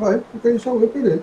Ai, o sau e pele.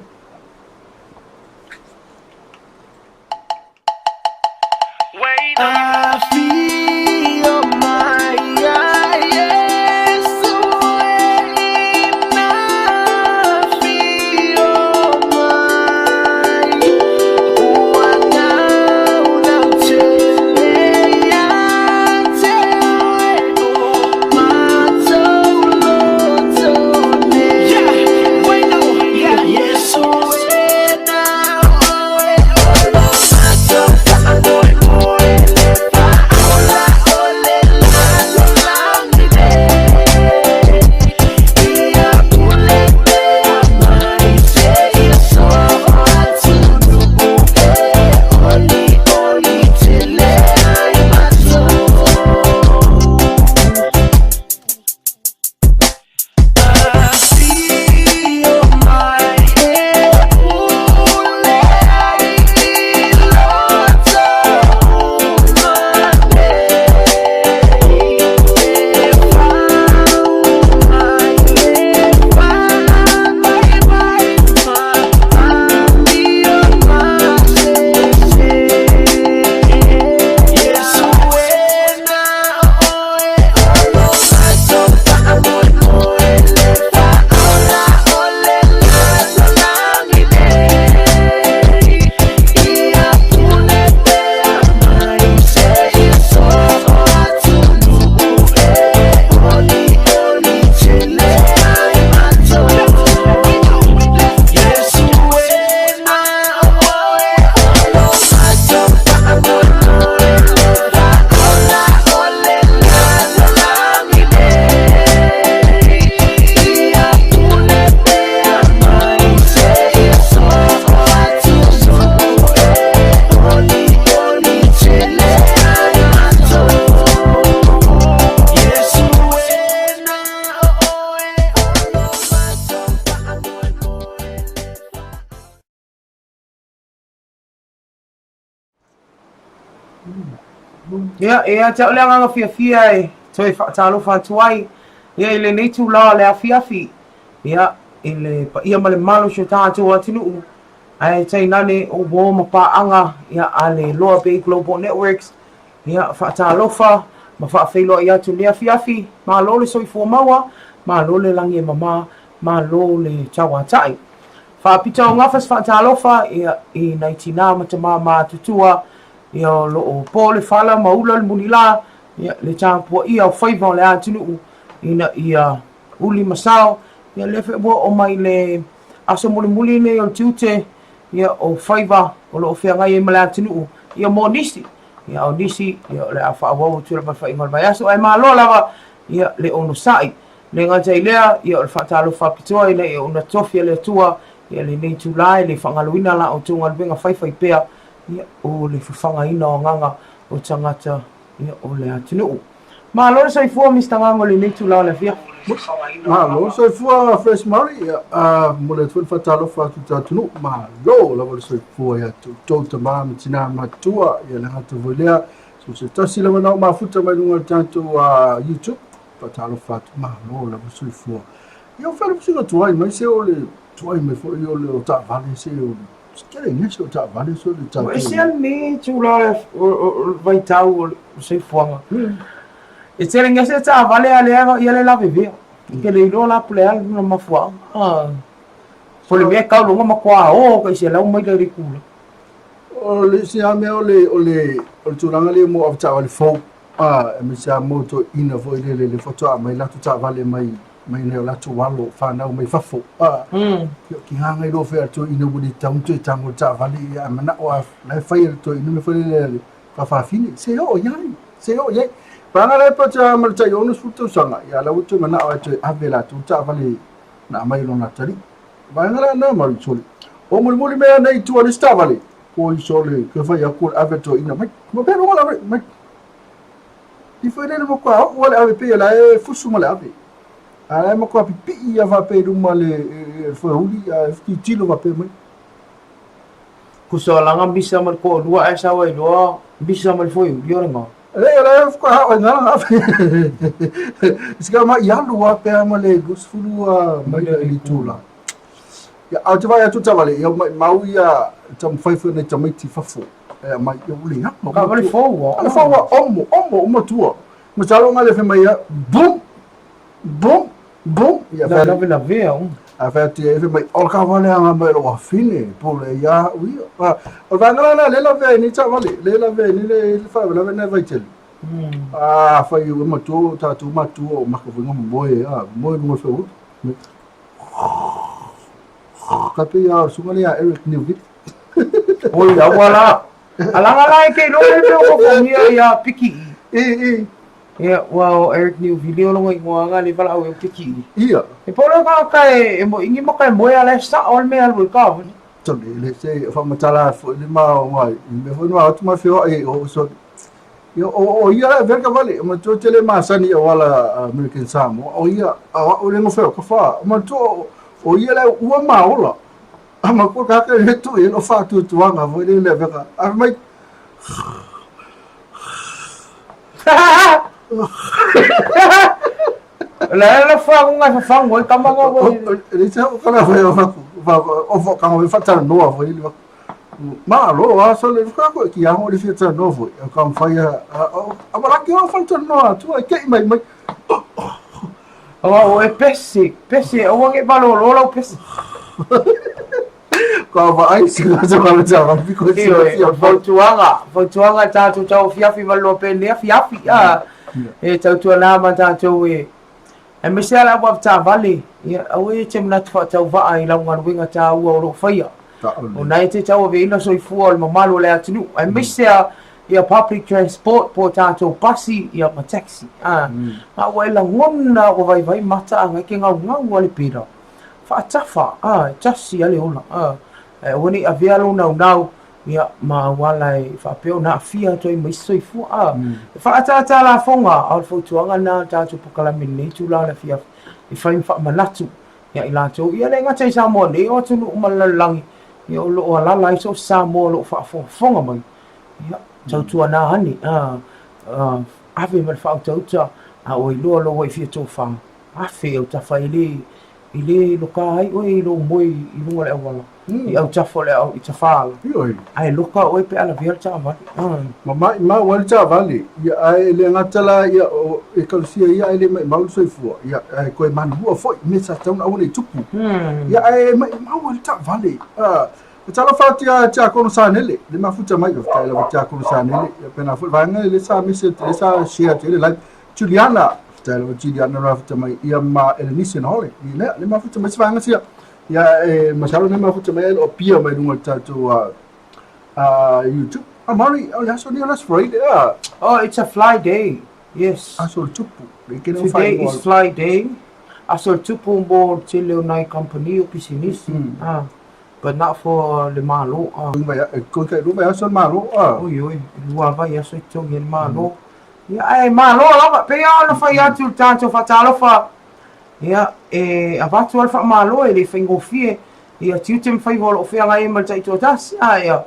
Ia, e ia te au le agaga fiafia e toe faatalofa atu ai ia i lenei itula o le afiafi, ia, i le paia ma le mamalu o si o tatou atunuu, ae tainane o uo ma paaga ia, a le Loa Bay Global Networks, ia, faatalofa ma faafeiloai atu i lenei afiafi, malo le soifua maua, malo le lagi e mama, malo le tauatai. Faapita o gafa se faatalofa ia, i nai tinā ma tamā matutua ia, o lo o po le fala ma ula le mulilā ia, le tapuaia o faiva o le atunuu ina ia uli ma sao. Ia, lea foi ua oo mai le aso mulimuli nei o le tiute ia, o faiva o lo o feagai ai ma le atunuu ia, mo nisi. Ia, o nisi ia, o le a faaauau atu lava i le faaiuga o le vaiaso, ae malo lava ia, le onosai. Le gata i lea, ia o le faatalofa faapitoa ina ia una tofi e le Atua ia lenei itula e le faagaloina la outou galuega faifaipea ia o le fafagaina o agaga o tagata ia o le atunuu. Malo le soifua Mister Gago i lenei itula o le afiafi. Malo le soifua Fresh Maori, ia a momoli atu foi le faatalofa atu i le atunuu. Malo lava le soifua ia te outou tama ma tina matutua, ia le gata foi lea, so se tasi lava na o mafuta mai luga o le tatou YouTube. Faatalofa atu, malo lava soifua. Ia o fea le sina tuai mai se o le tuai mai foi o le o taavale se o le tele ia se o taavale se o le tatou. Ua ese lava lenei itula o le vaitau o le soifuaga. E tele gese taavale a lea ia le lavevea. Ou te le iloa la po o le a lona mafuaaga. Po o le mea e tau loga matua o tai 100 maila i le itula. O le isi lava mea o le o le o le tulaga lea mo avetaavale fou. A, aemaise lava mo toeaiina foi lele le faatoa aumai latou taavale mai mai nai o latou alo fanau mai fafo. A, ia tiga iloa foi a le toeaina ua le tatau ona toe tago i le taavale, ia ae manao lava la e fai e le toeaina mea foi lele a le faafafine, se oo i ai, se oo i ai. Paga la e pata ma le tai 60 tausaga, ia la ua toe manao lava e toe ave latou taavale na aumai e lona atalii. Vaega la na Marie sole. O mulimuli mea nei i tua le isi taavale, oi sole, ke fai atu o le ave toeaina mai. Ma pea luga la mai. I foi lele matua oo a le ave pei o la e fusu ma le ave. A la e matua pipii ia faapea i luma le le foeuli a tilotilo faapea mai. Kusa o langa misa ma le toalua ae sau ai loa misa ma le foeuli o lena. Leai o la e faatoa ao ai langa ave. Sika ma i alu a pea ma le 20 maila i le itula. Ia, a ou te vaai atu i le taavale, ia maumau ia taumafai foi nai tamaiti i fafo e aumai, ia ua leaga. Taavale fou lava. Taavale fou lava, omo, omo uma tua. Masalo nga le fai mai ia, boom, boom, boom. Ia, fai. Lavelavea uma. A fai atu ia, fai mai, o le taavale aga mai lou afine, pule ia au ia. O le vaega la lena lea e lavea ai nei taavale, lea e lavea ai nei le faalavelave lena e Vaitele. A fai ua matua o tatou matua o maka foi nga moe, a, moe luga o le feula. Ka pei a o le susuga lea ia Eric Newville. Oi, aua la. Alaga la e te iloa le mea o ofogia ia Piki'i. I, i. Ia, ua o Eric Newville o lona igoa nga le valaau e o Piki'i. Ia. E pau lea o tagata e, e moe ini ma ka e moe a la e sao le mea alu i le taavale. Tole, le se faamatala foi le ma o ngai. I mea foi no atu ma feoai o so. Ia, o ia la e avea le taavale, manatua ou te le masani i auala American Samoa, o ia, a o au e le gofea o ka fa, manatua o ia la e ua ma ola. A matua ka haka le tu i lou faatuatuaga foi lele le avega. A fai mai, O le a la faguga e fafagu ai tama nga foi. Le se o kana foi o faku, o fo ka ngoi fatalanoa foi le Malo a sole ka ko ki a le fia talanoa foi. Ka mawhai a a malaki o fai talanoa atu ai kei mai mai. Aua o e pese, pese, aua nge malolo lau pese. Ka vaai se ka se ka se ka piko se Ioe, o fautuaga, fautuaga tatou tauafiafi ma le loa pene afiafi, a, e tautuana ma tatou e, Aemaise lava le au avetaavale, ia, aua e te manatu faatauvaa i lau galuega taua o lo o faia. O na e te tauaveina soifua o le mamalu o le atunuu, aemaise lava ia public transport po o tatou pasi ia ma taxi. A, a ua e lagona ua vaivai mata a ngai ke gaugau a le pera. Faatafa, a, e tasi a le ola, a, ae aua ne i avea lou naunau Ia, ma auala e faapea ona aafia atu ai ma isi soifua. A, e faaataata lafoga, a o le fautuaga lena o le tatou polokalame i lenei itula o le afiafi, e fai ma faamanatu ia i latou, ia le gata i Samoa nei, o atunuu ma le lalolagi, ia o lo o alaala ai so o se Samoa o lo o faafogafoga mai. Ia, tautuana ane, a, a, ave ma le faautauta, a ua iloa lou ai fia tofa, afe i autafa e le, E le loka ai oe i lou moe i luga o le auala, i autafa o le i tafaala, ae loka oe pe a lavea le taavale. Ma maimau ai le taavale, ia, ae le gata la ia o ekalesia ia ae le maimau le soifua, ia, ae toe manua foi i mea sa tatau ona aua ne i tupu. Ia, ae maimau ai le taavale. E talofa atu ia Tiakono Sanele, le mafuta mai, faafetai lava Tiakono Sanele, ia pena foi le vaega lea sa message, lea sa share atu ai le live. Juliana, faafetai lava Juliana le mafuta mai, ia ma Elenise Nahole, ia lea, le mafuta mai se vaega sia. Ia e masalo le mafuta mai e le o pia mai luga o le tatou YouTube. Ah, Mari, o le aso nei o le aso Friday, ah. Oh, it's a fly day. Yes. Aso o le tupu. Le kena Today is fly day. Aso o le tupu mo le tele o nai company o pisinisi. Ah. But not for le Malo. Ah. Ko kai lua vaiaso le Malo. Ah. Oi, oi, lua vaiaso i totogi e le Malo. Ia, ae malo lava, pei lava ona fai atu le tatou faatalofa, ia, e avatu lava le faamalo e le faigofie, ia tiute ma faiva o lo o feagai ai ma le taitoatasi, a ia,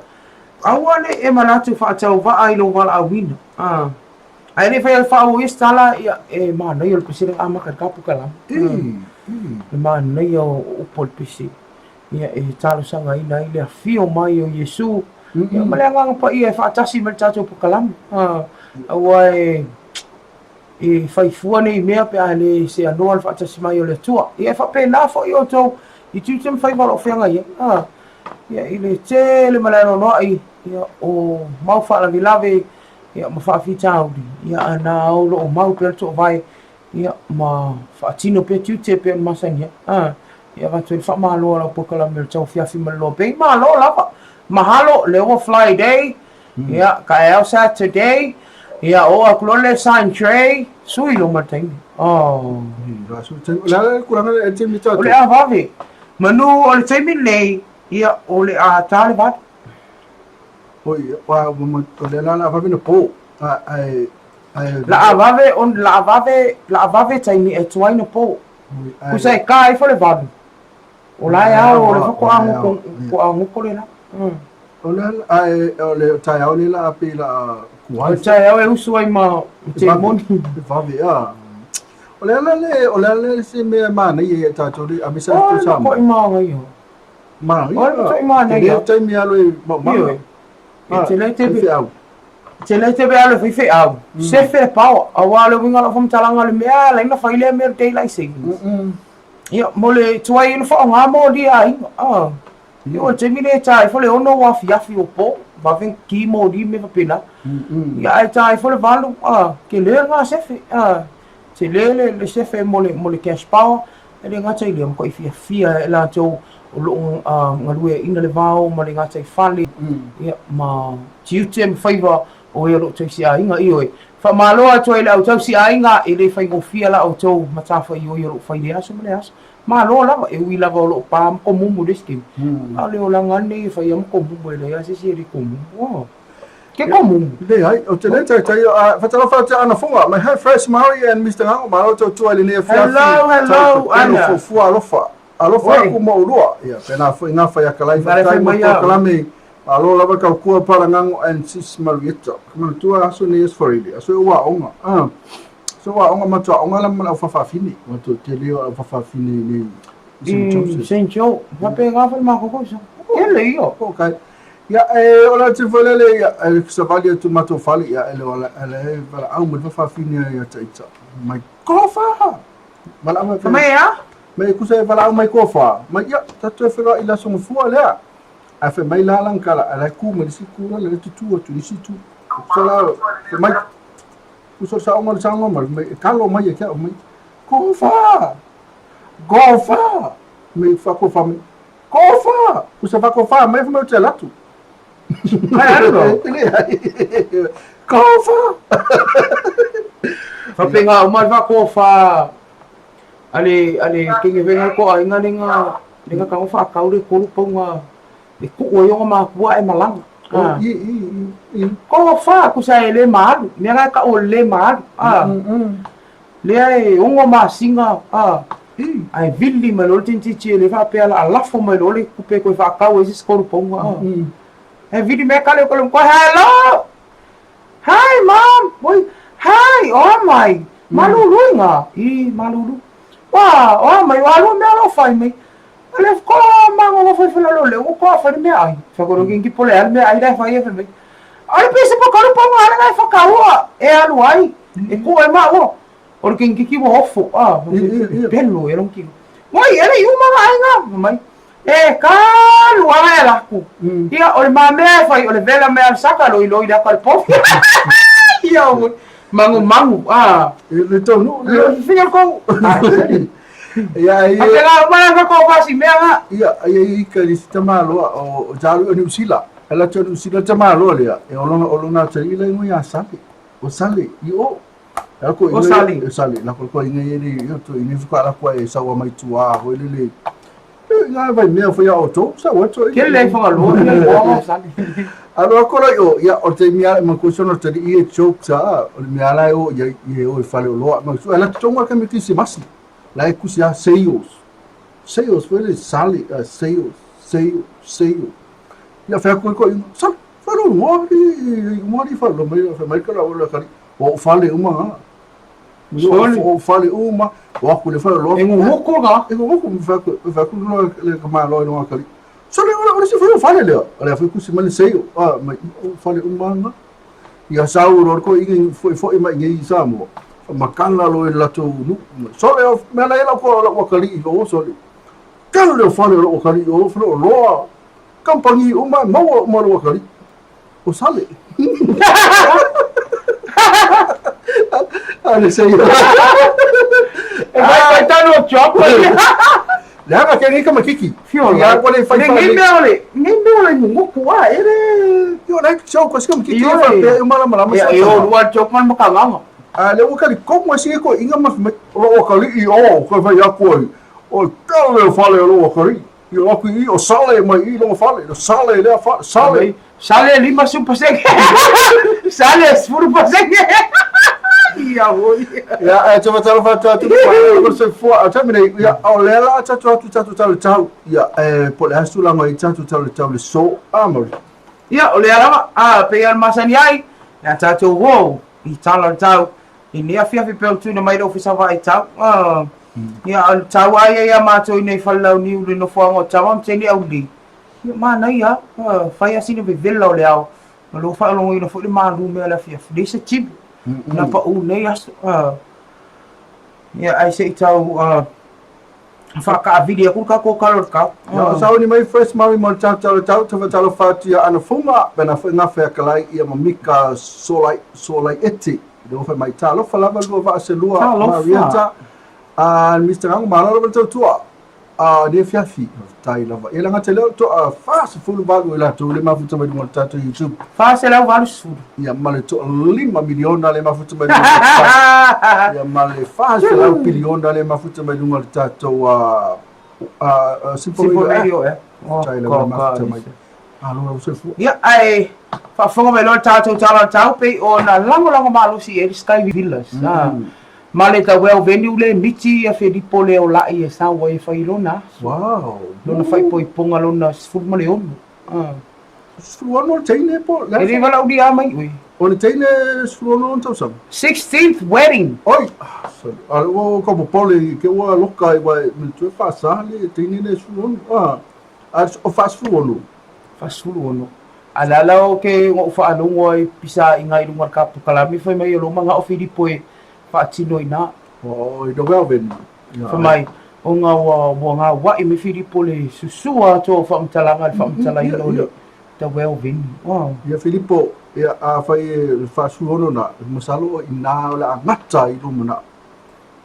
aua ne i e manatu faatauvaa i lou valaauina, a, ae le i fai faaauau ia se tala, ia, e manaia o le pese lea amata i le kapu kalama, le manaia o upu a le pese. Ia, e talosagaina ai le afio mai o Iesu, ia, ma le Agaga Paia e faatasi ma le tatou polokalame. Aua e, e fai fua nei mea pe a le seanoa le faatasi mai o le Atua. Ia, e faapena foi outou i tiute ma faiva o lo o feagai ai. Ia, i le tele ma le anoanoai, ia, o mau faalavelave, ia, ma faafitauli, ia, a na o lo o mau pea le toovae, ia, ma faatino pea tiute e pei ona masani ai. A, ia avatu ai le faamalo a lau polokalame o le tauafiafi ma le loa pei. Malo lava. Mahalo, lea ua Friday, ia, taeao Saturday, ia, oo atu loa le sign tray, sui loa ma le taimi. Oh. O le a le tulaga lea e taimi tatou? O le a vave. Manu o le taimi lenei, ia, o le a ta le 8. Oi, o lea la o le a vave ona po. Ae La a vave on la a vave la a vave taimi e tuai na po. Kusa e ka ifo le valu. O la e ao o le faatoa ngoko ko a ngoko le la. O le ae o le taeao le la pe la kuai. O taeao e usu ai ma te moni. E vave a. O le ala le o le ala le se mea manaia ia tatou le a misa tu sa. O ko i manaia. Manaia. O le matuai manaia. Tele taimi alu e maumaga. Ioe. E tele taimi. Faifeau. Tele taimi alu e faifeau. Sefe le power. Aua o le uiga o lau faamatalaga o le mea e ala ai ona fai lea mea o le daylight savings. Ia, mo le tuai ona faaaoga moli a aiga. Ah. Ia, o le taimi lea e ta ifo le 6 o afiafi o po, vave ona ki moli ma mea faapena. Ia, ae ta ifo le 8, ah, tele lena sefe. Ah. Tele le, le sefe mo le, mo le cash power, e le gata i lea, matuai fiafia e latou o lo o uh, galueaiina le vao ma le gataifale, ia, ma tiute ma faiva o e o lo o tausiaiga. Ioe, faamalo atu ai i le au tausiaiga, e le faigofie la outou matafaioi o lo o fai i lea aso ma lea aso. Malo lava, e ui lava o lo o pa ma komumu i le isi taimi, a o le olaga lava lenei e fai lava ma komumu, e leai lava se isi e le komumu. Oh. Ke komumu? Leai, ou te le taitai, faatalofa atu ia Ana Foga, my hi Fresh Maori and Mister Gago, malo tautua i lenei afiafi. Hello, hello, Ana. Fuafua alofa, alofa aku ma oulua. Ia, pēlā foi ngā whaiakalai, faafetai mo polokalame, malo lava tautua Brother Gago and Sis Marietta. Ka manatua aso nei aso Friday, aso e ua aoga. Aso ua aoga, matua aoga la ma le au faafafine, matua tele o au faafafine i nei St. Joseph. St. Joe, faapena foi le matou tausaga. Tele ia. Okay. Ia, e, o le atu foi lele, ia, e savali atu matou fale, ia, e le o le, e valaau mai le faafafine ia te ita. Mai, kofa! Valaau mai, Mai e a? Mai, kusa e valaau mai kofa. Mai, ia, tatou e feiloai i le aso gafua lea. Ae fai mai la lana tala, a la e ku mai le isi itu la, la e tutu atu i le isi itu. Kusa la, fai mai, kusa o le saoga o le saunoa mai, mai, e kalo mai ia te au, mai, kofa! Kofa! Mai, faakofa mai, Kofa! Kusa faakofa mai fai mai ou te alu atu. Ai alu loa. Leai. Kofa! Faapena uma le faakofa a le a le kenge faiga le toaiga le na le na tago faatau le tolu pauga e tuu ai ona matua ae malaga. Oh, i, i, i, i. Kofa, kusa e le maalu. Mea la e tau o le le maalu. Ah. Lea e 6 masina a, ae vili mai loa le teineitiiti e le faapea la a lafo mai loa le tupe e toe faatau ai se isi tolu pauga a. Ae vili mai kale o kale matua, hello! Hi mom! Oi, hi! O a mai? Malulu inga? I, malulu. Ua, o a mai, ua lua mea lo fai mai. A le ko mango fai fai lo le, ua ko fai le mea ai. Fai ko kingi pole al mea ai la fai e fai mai. A le pese po kalu pauga ale la e whakaua e alu ai. E kō e māua. O le kingiki ua ofo, a, e pelo e lona kino. Wai, e le i uma nga aiga, mai. E kalu ala e laku. Ia, o le mamea e fai, o le vela mea al saka, loi loi le aka le pofi. Ia, oi. Mangu mangu, a. E le taunuu le. Whiwhinga le kou. Ia, ia. A pēlā uma la whakawasi mea nga. Ia, ia i ka isi tamaloa o Jaru o Niu Sila. Ala tu Niu Sila tamaloa lea. E olona olona tali ila ingo ia sale. O sale i o. La ko O sale. O sale. La ko ko inga ia ni ia tu inga fuka la ko e saua mai tua ho le le. E nga vai mea foi a o to sa wa to. Ke le whangaloa ia o o sale. Alo ko la o ia o te mea ma ko sono tali i e joke sa o le mea la o ia ia o e fale o loa ma su ala tonga ka me kisi masi. La e kusi a seios. Seios foi le sale a seios seio seio. Ia fai ko ko sa fale mo ni mo ni fale mai fai mai ka la o la kali o fale uma nga. Sole. O fale uma o aku le fale loa. E nguhuku nga. E nguhuku mi fai ko fai ko no le ka ma loa no kali. Sole o le se fai fale le. O le fai kusi mai seio a mai o fale uma nga. Ia sau ro ko ingi foi foi mai ngi sa mo. Makala lo e latou nu. Sole o mea la ela ko la wakali o sole. Kalo le fale o wakali o fale o loa. Kampangi uma maua uma lo wakali. O sale. A le sei. E vai vai tanu o job. Leaga ke ngi kama kiki. Fio Ia ko le fai Ne fai. ngi mea o le, ngi mea o le nguhuku a, e le... Yo na show ko sikam kiki Ioe. fa pe uma la malama. Ia, e o lua job man makanganga. A le ua kali komu e sige ko inga ma mai o lo kali i o ko fai aku ai. O kale o fale o lo kali. I o aku i o sale mai i lo fale, o sale le fa sale. Sale 50%. Sale 10%. Ia hoi. Ia e te matalo fa tu ko se fua a tamine ia o le la ta tu atu ta tu tau tau ia e po le asu la mai ta tu tau tau le so a mo. Ia, o le alava, a, pe ia masani ai, ia tātou wou, i tala tau, i ni afiafi peo tuna mai le ofisa vai tau. Ia, a o le taua lava ia ia matou i nei Falelauniu i le nofoaga o Tama ma teine aulelei, ia manaia lava, fai lava sina vevela o le ao, ma lou faalogoina foi le malu mea o le afiafi, leai se timu, na pau nei aso. Ia, ae se i tau faakaavili atu le tatou tala o le tau. Ia, o sauni mai Fresh Maui mo le tau tau tau, te whatalofa atu ia Ana Funga, pena foi ngafe a kalai ia ma Mika Solai, Solai Eti. Le ofa mai talofa lava lua vaa se lua Marieta. A Mr. Gango malo lava le tautua. A le fiafi, tai lava. Ia langa te leo to a 48 i latou le mafuta mai lunga o le tatou YouTube. 480. Ia ma le toa 5 miliona le mafuta mai luga o le Ia ma le 400 piliona le mafuta mai luga o le tatou Simple Simple Radio eh. Oh, Tai lava le mafuta mai. Malo lava soifua. Ia, ae faafofoga mai loa le tatou tala o le tau pei ona lagolago malosi i ai le Sky Villas. Ma le The Well Venue le miti ia Felipo le Olai e sau ai e fai i lona aso. Wow. Lona faaipoipoga lona 16. 16 le teine po E le valaaulia mai oe. O le teine 16 ona tausaga. 16th wedding. Oi, sorry. A ua ka popole i ke ua loka i wa me tue faasa le teine le 16. Ah, a o fa 16. Fa 16. A le ala o ke ngo'u faalogo ai pisaiga i luga o le kapokalame fai mai o lou manao Filipo e faatino i ina. O i the well venue. Fai mai, ona ua, ua gaua'i mai Filipo le susua atoa o faamatalaga i le faamatalaina o le The Well Venue. Oh. Ia Filipo, ia afai e le 46 na, masalo o ina o le a gata ai lou manao.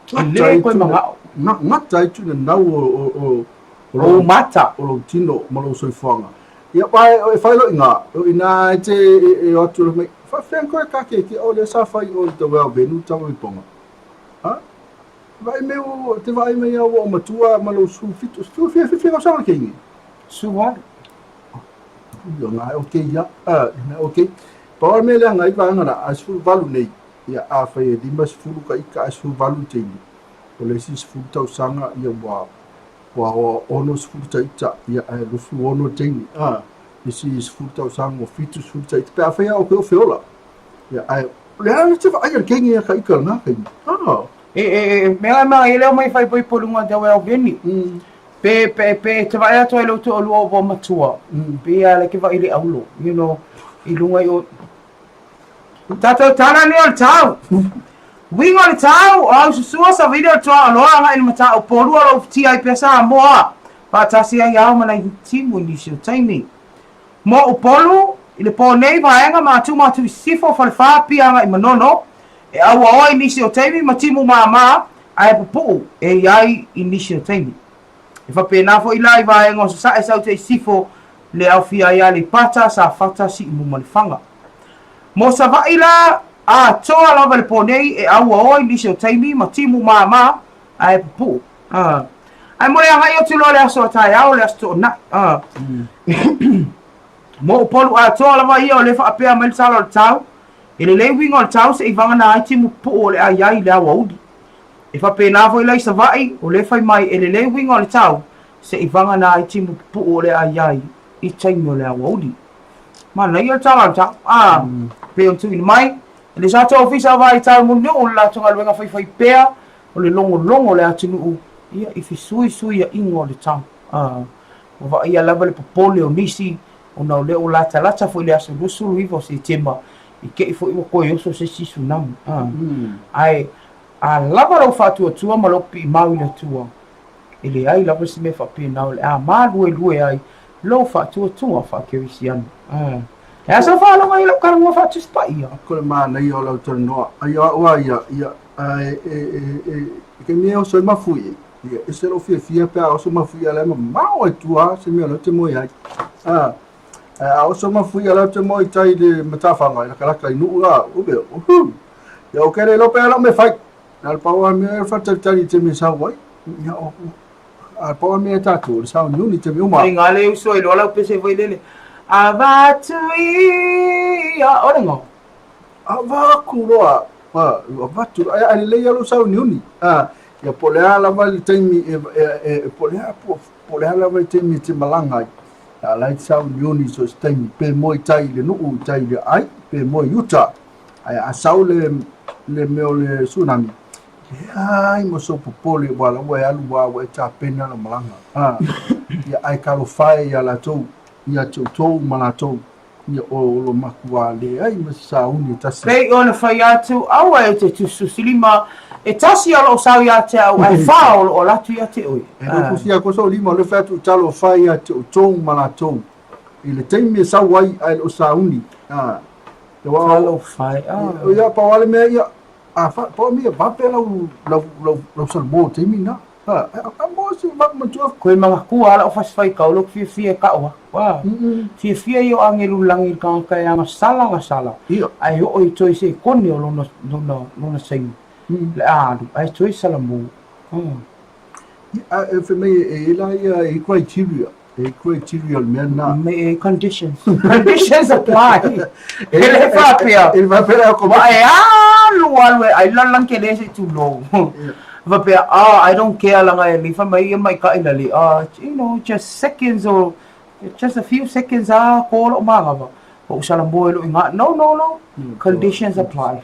E le koe manao. Gata ai tuinanau o, o, o, o lou mata. O lou tino ma lou soifuaga. Ia, pa e fai lo inga, o ina e te e, e o atu mai, faafean koe ka keiki, o lea sa fai o le The Well Venue tau i ponga. Ha? Vaai mai o te vaai mai au o matua ma lou su fitu, su fia fia fia tausaga le keiki. Su walu. Ia nga e okay ia, ia okay. Pau le mea lea ngai vaega na, a 18 nei, ia afai e 50 ka ika a 18 le teine, o le isi 10 tausaga ia ua ua 60 ta ita, ia ae 26 le teine, a isi 10 tausaga ua 70 ta ita, pe afai a o koe o feola. Ia ae o le a le te vaai a le keiki ia ka ika lena taimi. Ah. E, e, e, mea ngai mea e leo mai fai poipo lunga te weo veni. Pe, pe, pe, te vaai atu ai lou toalua o ua matua. Pe ia le ke vaai le aulo, you know, i lunga i o... Tatou tala nei o le tau. Uiga o le tau, o au susua savili o le tuaoloa agai i le matau polua o lo o ufitia ai pea Samoa. Faatasi ai ao ma nai timu i nisi o taimi. Mo Upolu, i le pō nei, vaega ma Tuma atu i Sisifo, Falefa, Apia agai i Manono, e auaoa i nisi o taimi ma timu māmā, ae pupuʻu e i ai i nisi o taimi. E faapena foi la i vaega o Sasae, Saute i Sisifo, le aofia ai Aleipata, Safata, Siumu ma Lefaga. Mo Savaʻi la, atoa lava le pō nei e auaoa i nisi o taimi ma timu māmā, ae pupuʻu. Ae mo le agai atu loa le aso a taeao, le Aso Toonai. Mo Upolu atoa lava ia o lea faapea mai le tala o le tau, e lelei uiga o le tau seʻi vagana ai timu pupuʻu o le a i ai i le aoauli. E faapena foi la i Savaʻi, o lea fai mai e lelei uiga o le tau seʻi vagana ai timu pupuʻu o le a i ai i taimi o le aoauli. Manaia le tala o le tau. Pei ona tuuina mai, e le sa tou ofisa o Vaitau Mulinuu le latou galuega faifaipea o le logologo o le atunuu ia i fesuisuiaiga o le tau. Ua vaaia lava le popole o nisi ona o lea ua latalata foi le aso 29 o Setema i te i foi ua toe oso se isi tsunami. Ae a lava lou faatuatua ma lou piimau i le Atua, e leai lava se mea faapena o le a maluelue ai lou faatuatua faakerisiano. E a sau faalogo i lau talanoa faatusi paia? Ko le manaia o lau talanoa, ai o au a ia, ia, ae e, e, e, e ke mea e oso ai mafuie, ia, ese lou fiafia pe a oso mafuie a la e mamao ai tua se mea o lea ou te moe ai. A, ae a oso mafuie a la ou te moe i tai i le matafaga i lakalaka i Nuu la, ube, uhu! Ia, ou ke le iloa pe a lau mea e fai. Na o le pau lava mea e faatalitali i taimi e sau ai. Ia, o, a pau lava mea e tatou, o le sauniuni i taimi uma. Faiga le uso i loa lau pese foi lele. Avatu ia, o le ngo. Avatu loa, avatu, ai a lelei lava lou sauniuni. A, ia po o le a lava le taimi e, e, e, po o le a, po, po o le a lava le taimi e te malaga ai. A la e te sauniuni so o se taimi, pe moe i tai i le nuu, i tai i le aai, pe moe i uta. Ae a sau le, le mea o le tsunami, Leai ma sou popole ua la ua e alu lava ua e tapena lau malaga. A, ia ae talofa e iā latou, ia te outou ma latou, ia o lo makuā leai ma se sauni e tasi. Pei ona fai atu, aua e te tusitusilima, e tasi o loo sao ia te au, ae fa o loo alu atu ia te oe. E le tusi a kosa o lima o le fai atu, talofa e ia te outou ma latou, i le taimi e sau ai ae le o sauni. A, Talofa e, a. Ia, pau lava le mea ia, A fa po mi va pe lau lau lau lau salmo te mi na. Ha a mo se va matua. Koe mangakua ala o fasifai kau lok fiafia e ka'u aku a. Fiafia ia o agelu lagi i le tagata e agasala agasala ae oo i toe sekone o lona lona lona taimi le a alu ae toe salamu. Ia e fai mai e la ia e criteria. E criteria o le mea lena. Me, conditions. Conditions apply. E le faapea. E le faapea ko. Wa e alu alu e ai lalang ke le se tulou. Faapea, ah, I don't care langa e lifa mai ia mai ka ila li. Ah, you know, just seconds or just a few seconds ah, ko lo mangawa. O usala mo e lo inga. No, no, no. Conditions apply.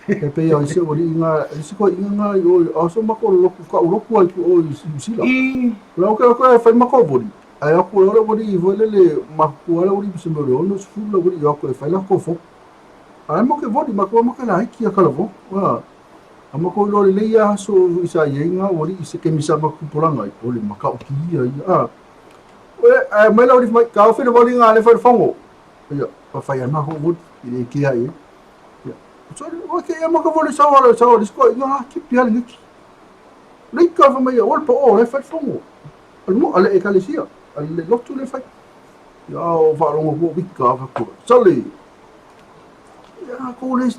E pei o isi o li inga, isi ko inga nga i o, o so mako loku ka uloku ai ku o i New I. La o ke o e fai mako voli. Ai aku o le voli i vole le maku ala voli se mo le ono sfu la voli i aku e fai la ko fo. Ai mo ke voli mako mo ke la hiki a kala vo. Wa. A mako lo le ia so i sa i nga voli i se ke misa maku polanga i o le maka o ki ia ia. A. Oe ai mai la voli mai ka o fele voli nga le fai fongo. Ia, pa fai ana ho voli i le kia i. Sorry, o ke ia maka voli sa wala sa wala sko nga ki pia le ki. Le ka fa mai o le po o le fai fongo. Al mo ale e kalesia, al le lotu le fai. Ia o fa rongo ko wika fa ko. Sale. Ia ko le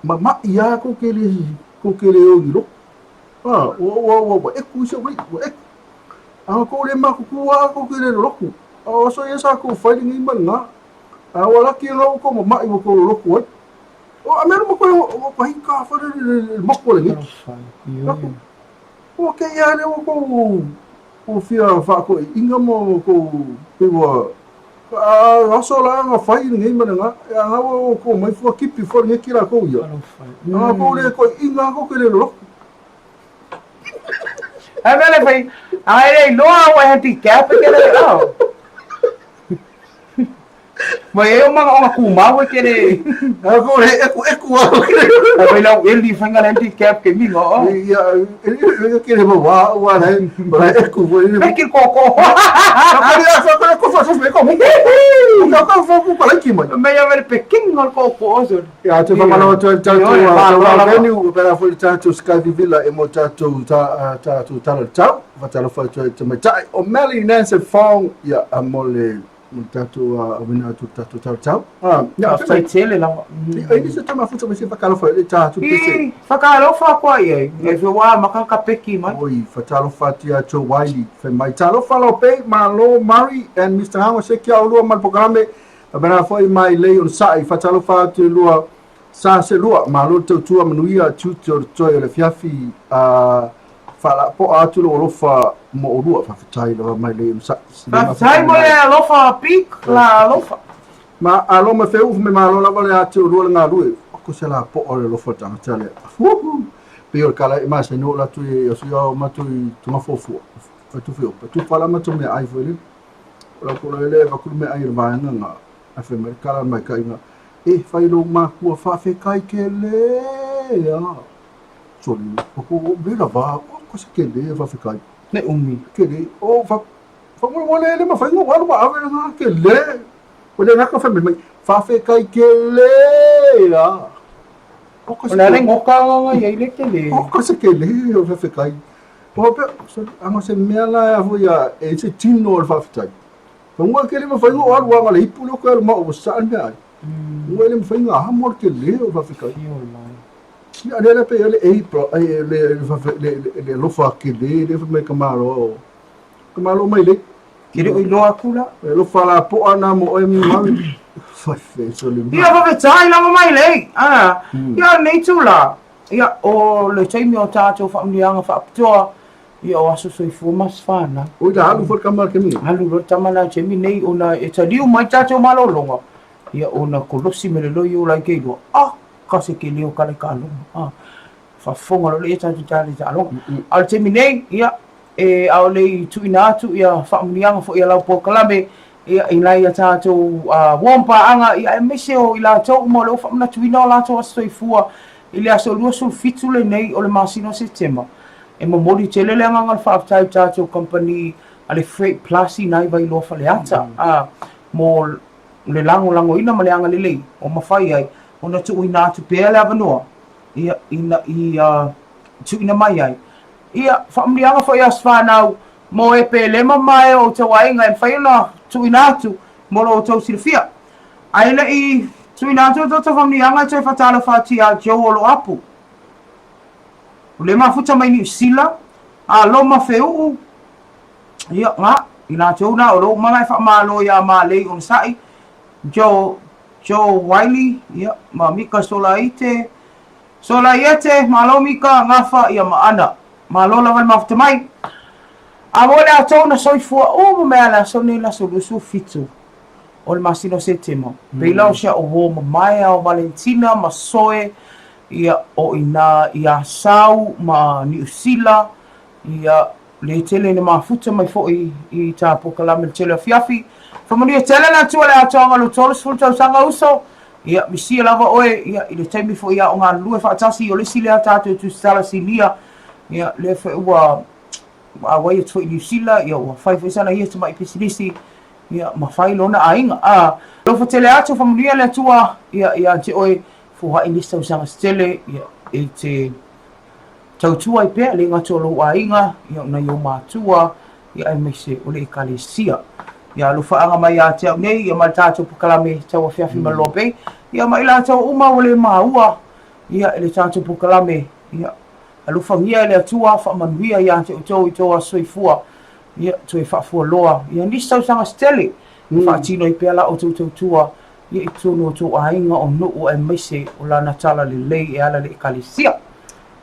ma ma ia ko ke le ko ke le o ni lo. Ah, o o o o e ku se wi, o e. A ko le ma ku ku a ko ke le loku. O so ia sa ko fai ni ma nga. A ua laki e lau ko mama'i ua ko loloku ai. O a mea ma koe o ka hika whare le mako le ngiki. Aku. O ke ia le o ko o fia wha ko inga mo ko pe ua a aso la nga whai le ngei mana nga a nga o ko mai fua kipi fua le ngiki la ko ia. A ko le ko inga ko ke le loloku. Ai mea le whai, ai le iloa ua handicap ke le oh. Ma e o manga onga kumau e ke le. A ko le eku eku a. A wei lau eli whainga le handicap ke minga o. Ia e ke le wa wa le ma eku wo le. Peki koko. Ka ko le fa ko fa fa ko mo. Ka ko fa ko la ki mai. Me ia vere peking o koko o so. Ia te whakamanawa atu ai le tatou Tauranga Venue, e pērā foi le tatou Skyview Villa e mo tatou tatou tala le tau. Whatalofa atu ai te tamaitai o Melly Nancy Fong, ia a mo le mo le tatou awina atu le tatou tala tau. Ia, Faafetai tele lava. Ia, e nisi tama futa mai se whakalofa i le tatou pese. I, whakalofa koa i ai. E fe wā maka ka peki mai. Oi, whatalofa atu ia Joe Wiley. Whai mai, talofa lau pe, malo Murray and Mr. Hango se kia olua ma le pokalame. Faapena foi mai lei o le sa'i, faatalofa atu i lua sa se lua, malo le tautua manuia tiute o le toe o le afiafi, a faalaapoa atu lou alofa mo olua, faafetai lava mai lei o le sa'i. Faafetai mo le alofa Pik la alofa. Ma alo ma feu me malo lava le ate o lua le galue. Ko se la po o le alofa tagata le. Uhu. Pe o le kala e masani o latu e aso ia o matou i Togafofua. Fatufi o. Tufa la matou mea ai foi le. O lau pola ele e vakulu mea ai le vaega nga a fai mai kala mai ka inga e fai lou makua faafekai ke le a soli o ko me la va o ko se ke le faafekai Ne umi. Ke le o fa fa mo mo le le ma fai ngo walu ma ave nga ke le o le nga ka fai mai faafekai ke le a o ko se O le ngoka nga ia i le ke le. O ko se ke le o faafekai O pe, anga se mea la a foi a e se tino o le faafetai. Fa ngua ke le mawhai ngua o alu anga le ipu le o koe alu ma o sa le mea ai. Ngua le mawhai ngā hamo le ke le o faafetai. Ia le le pe le e pro e le le le lofa ke le le fa mai ka malo o. Ka malo mai le. Ke le o iloa aku la. E lofa la po ana mo e mai. Fai fe so le. Ia faafetai lava mai lei. Ah. Ia nei tu la. Ia, o le taimi o tātou whamunianga whaapitoa, ia o aso soifua ma se whānau. Oi la alu foi le tama a le Kemi. Alu loa le tama la Kemi nei ona e taliu mai tātou malologa, ia ona kolosi me le loi o lai ke iloa, ah, ka se ke leo ka le ka longa, ah. Faafofoga loa lea tatou tala i taaloga. A o le taimi nei, ia, e ʻaʻole i tuuina atu ia faamanuiaga foi a lau polokalame ia, i nai a tatou uo ma paaga, ia, aemaise o i latou uma o lea ua faamanatuina o latou aso soifua i le aso 27 lenei o le masina o Setema. E momoli tele le agaga o le faafetai i le tatou kamupani a le Freight Plus i nai Vailoa Faleata mo le lagolagoina ma le agalelei ua mafai ai ona tuuina atu pea le avanoa ia, ina ia tuuina mai ai. Ia, faamanuiaga foi aso fanau mo e Pelema ma e o outou aiga e mafai ona tuuina atu mo lo outou silafia. Ae le i tuuina atu o tatou faamanuiaga e toe faatalofa atu ia Joe Oloapu. O le mafuta mai Niu Sila, a Loma Feuu, ia, nga, i latou na o lo uma e faamalo ia Malei Onosai, Joe, Joe Wiley, ia, ma Mika Solaite, Solaiete, malo Mika, Gafa, ia, ma Ana. Malo lava le mafuta mai. A mo le atou na soifua uma mai a le aso nei le aso 27 o le masina o Setema. Pei la o si a'u uo mamae a o Valentina ma Soe, ia, o i ina i Asau ma Niu Sila, ia, le tele ina mafuta mai foi i tā polokalame le tele afiafi. Faamanuia tele le Atua i le atoaga o lou 30 tausaga uso. Ia, misia lava oe, ia, i le taimi foi a o galulue faatasi, o le isi lea tatou tusitala sinia, ia, lea foi ua auai atu foi i Niu Sila, ia, ua fai foi sana ia tamai pisinisi, ia, ma fai lona aiga. A, alofa tele atu, faamanuia le Atua, ia, ia te oe, foai nisi tausaga se tele, ia, e te tautua ai pea, le gata o lou aiga, ia, o nai ou matua, ia, aemaise o le ekalesia. Ia alofaaga mai ia te au nei, ia ma le tatou polokalame tauafiafi ma le Loa Bay, ia ma i latou uma ua le maua, ia, i le tatou polokalame, ia, alofagia e le Atua, faamanuia ia te outou i tou aso soifua, ia, toe faafualoa, ia, nisi tausaga se tele, e faatino ai pea la outou tautua, ia, i totonu o tou aiga, o nuu, aemaise o lana talalelei e ala i le ekalesia.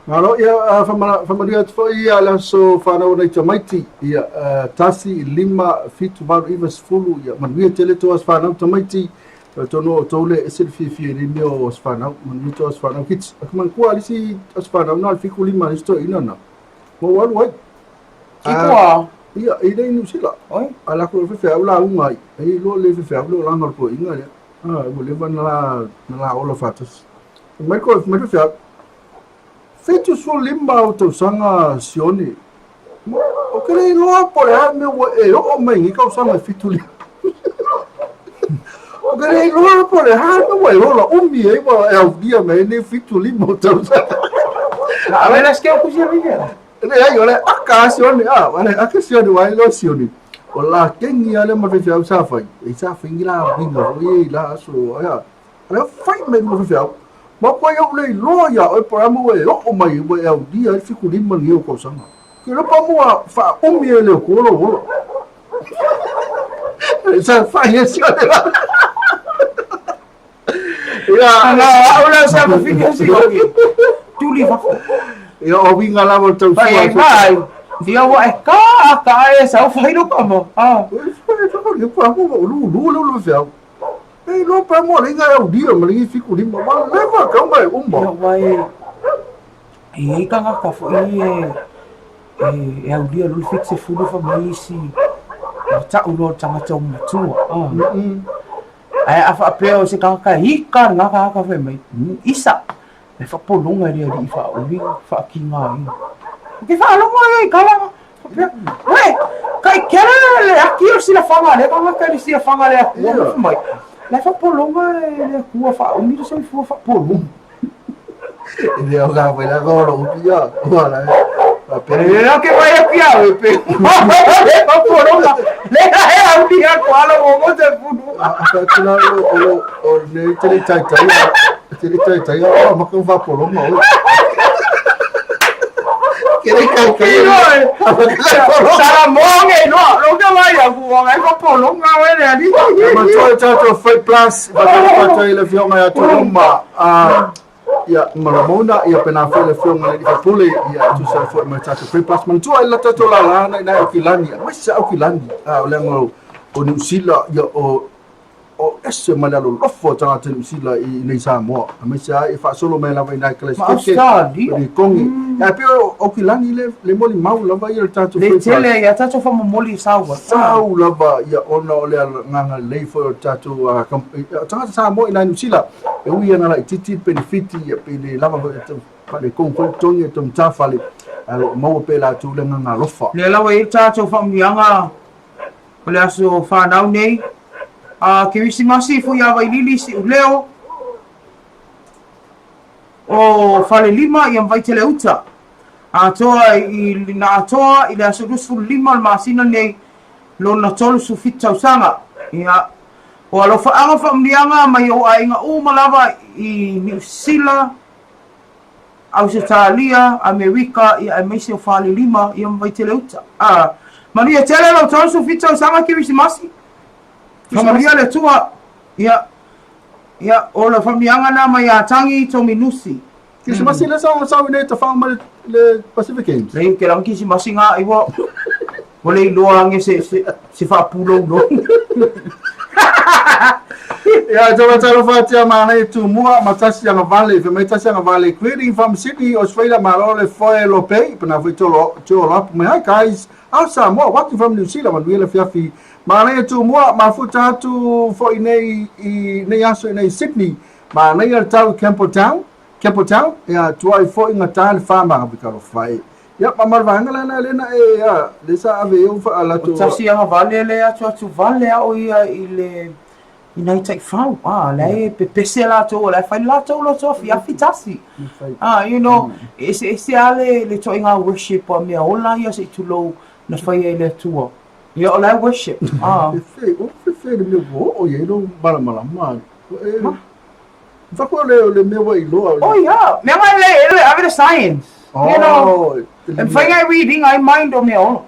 Malo, ia, faamanuia atu foi ia le aso fanau o nai tamaiti, ia, 1, 5, 7, 8, 9, 10, ia, manuia tele tou aso fanau tamaiti, talitonu o outou le ese le fiafia i lenei mea o aso fanau, manuia tou aso fanau kids. Ou te manatua le isi aso fanau na o le 7, 5 a le isi toeaina na, ma ou alu ai. I tua? Ia, i le i Niu Sila. Oi? A lakou faifeau lauga ai, ai loa le faifeau le olaga o le toeaina lea. Ua leva na la ola faatasi. Fai mai le faifeau, 75 ou tausaga Sione. Ou te le iloa po o le a le mea ua e oo mai i nei tausaga e 75. Ou te le iloa po o le a le mea ua e ola umi ai ua e aulia mai ai nei 75 ou tausaga. Na ave la sike o kusi a vivera. Leai, o le aka a Sione, a, o le aka Sione, ua iloa Sione. O la kengi a le ma faifeau sa fai. E sa fai ni la uiga foi i la aso, a. O le fai mai ma faifeau. Ma koe au le iloa ia oe po o le a mea ua e oo mai ua e aulia ai le 75 lenei o tausaga. Ke iloa pa mua faaumi e le Atua lou ola. Sa fai e Sione la. Ia, Ana au la sa fafine si oki. Tuli fafo. Ia, o uiga lava o le tautua. Fai ai mai. Ia ua e ka ka e sau fai lo ka mo. Ah. Lu lu lu feau. E iloa pe mo le inga e aulia ma le ngi 75 ma leva kau mai uma. Ia wai e i ai tagata foi e e aulia loa le 70 fa mai isi ua tau loa le tagata ua matua. Ah. Ae a faapea o se tagata e ika lena tagata fai mai, isa, e faapologa e le alii faauli faakigaina. Ou te faalogo ai i kala, faapea, uē, kai kele le aki o le silafaga a lea tagata i le silafaga a le Atua, ma fai mai, la e faapologa e le Atua faaumi le soifua faapologa. E le o ka wena ko lo upi ya. Wala. E le ke vai atu ia oe pe. Faapologa. Le e au ni a ko alo o mo te funu. A ka tula o o o ne te le tai tai. Te le tai tai o ma ka faapologa o. Ke le kai kai. Sala monge no, lo ke vai a ku ngai faapologa oe le ali. Ma toi tatou Freight Plus, ba tatou i le afioga ia Toloma. Ia, ma Ramona, ia pena foi le afioga i le Pule, ia e tusa ai foi ma le tatou Freight Plus. Manatua i la tatou lala na i nai Aukilani, aemaise Aukilani, o le aga o Niu Sila, ia o o ese ma le alolofa o tagata Niu Sila i inei Samoa, aemaise lava e faasolo mai lava i nai Ma Ausetalia. Kolosi Kongi. Ae pei o Aukilani le le molimau lava ia o le tatou Le tele ai a tatou faamomoli i sau ai. Sau lava ia ona o le agaga lelei foi o le tatou tagata Samoa i nai Niu Sila, e ui ina laitiiti le penefiti ia pe le lava foi faaletonu foi le totogi o tamatafale, ae o lo o maua pea e latou le agaga alofa. Lea lava e i ai le tatou faamanuiaga o le aso fanau nei, a Kerisimasi Fuiavailili Siuleo o Falelima ia ma Vaitele-uta. Atoa i na atoa i le aso 25 o le masina nei lona 37 tausaga. Ia, o alofaaga ma faamanuiaga mai ou aiga uma lava i Niu Sila, Ausetalia, Amerika, ia aemaise o Falelima, ia ma Vaitele-uta. A, manuia tele lau 37 tausaga Kerisimasi. Faamanuia le Atua. Ia, ia, o le faamanuiaga na mai ia Tangi Tominusi. Kerisimasi le sa sau i nei tafao mai le Pacific Games. Lei ke lang kerisimasi nga iwa ua le iloa ange se se se faapuloulou. Ia, tau talofa atu ia manaia Tumua ma tasi agavale, fai mai tasi agavale, greeting from Sydney, Australia, malo le foe lopei, pena foi tolo tolo apu mai, hi guys, out Samoa, watching from New Zealand, manuia le afiafi, manaia Tumua, mafuta atu foi nei i nei aso i nei Sydney, manaia le tau i Campbelltown, Campbelltown, ia, tuai foi gata le wha maga e. Ia, ma ma le vaega lena lena e ia, le sa ave eu fa latou. O tasi agavale le atu atu vale a o ia i le i nai taifau, a la e pepese latou, la e fai latou loto afiafi tasi. A you know, e eseese lava le le ituaiga worship a mea ola ia se i tulou na faia e le Atua. Ia o la e worship. A. Fefe, o fefe le mea ua oo i ai lou malamalama. Ma. Faku o le, o le mea ua iloa. Oh yeah, mea ngai le, le ave le science. Oh, you know, e mawhai ngai reading ai mind o mea ola.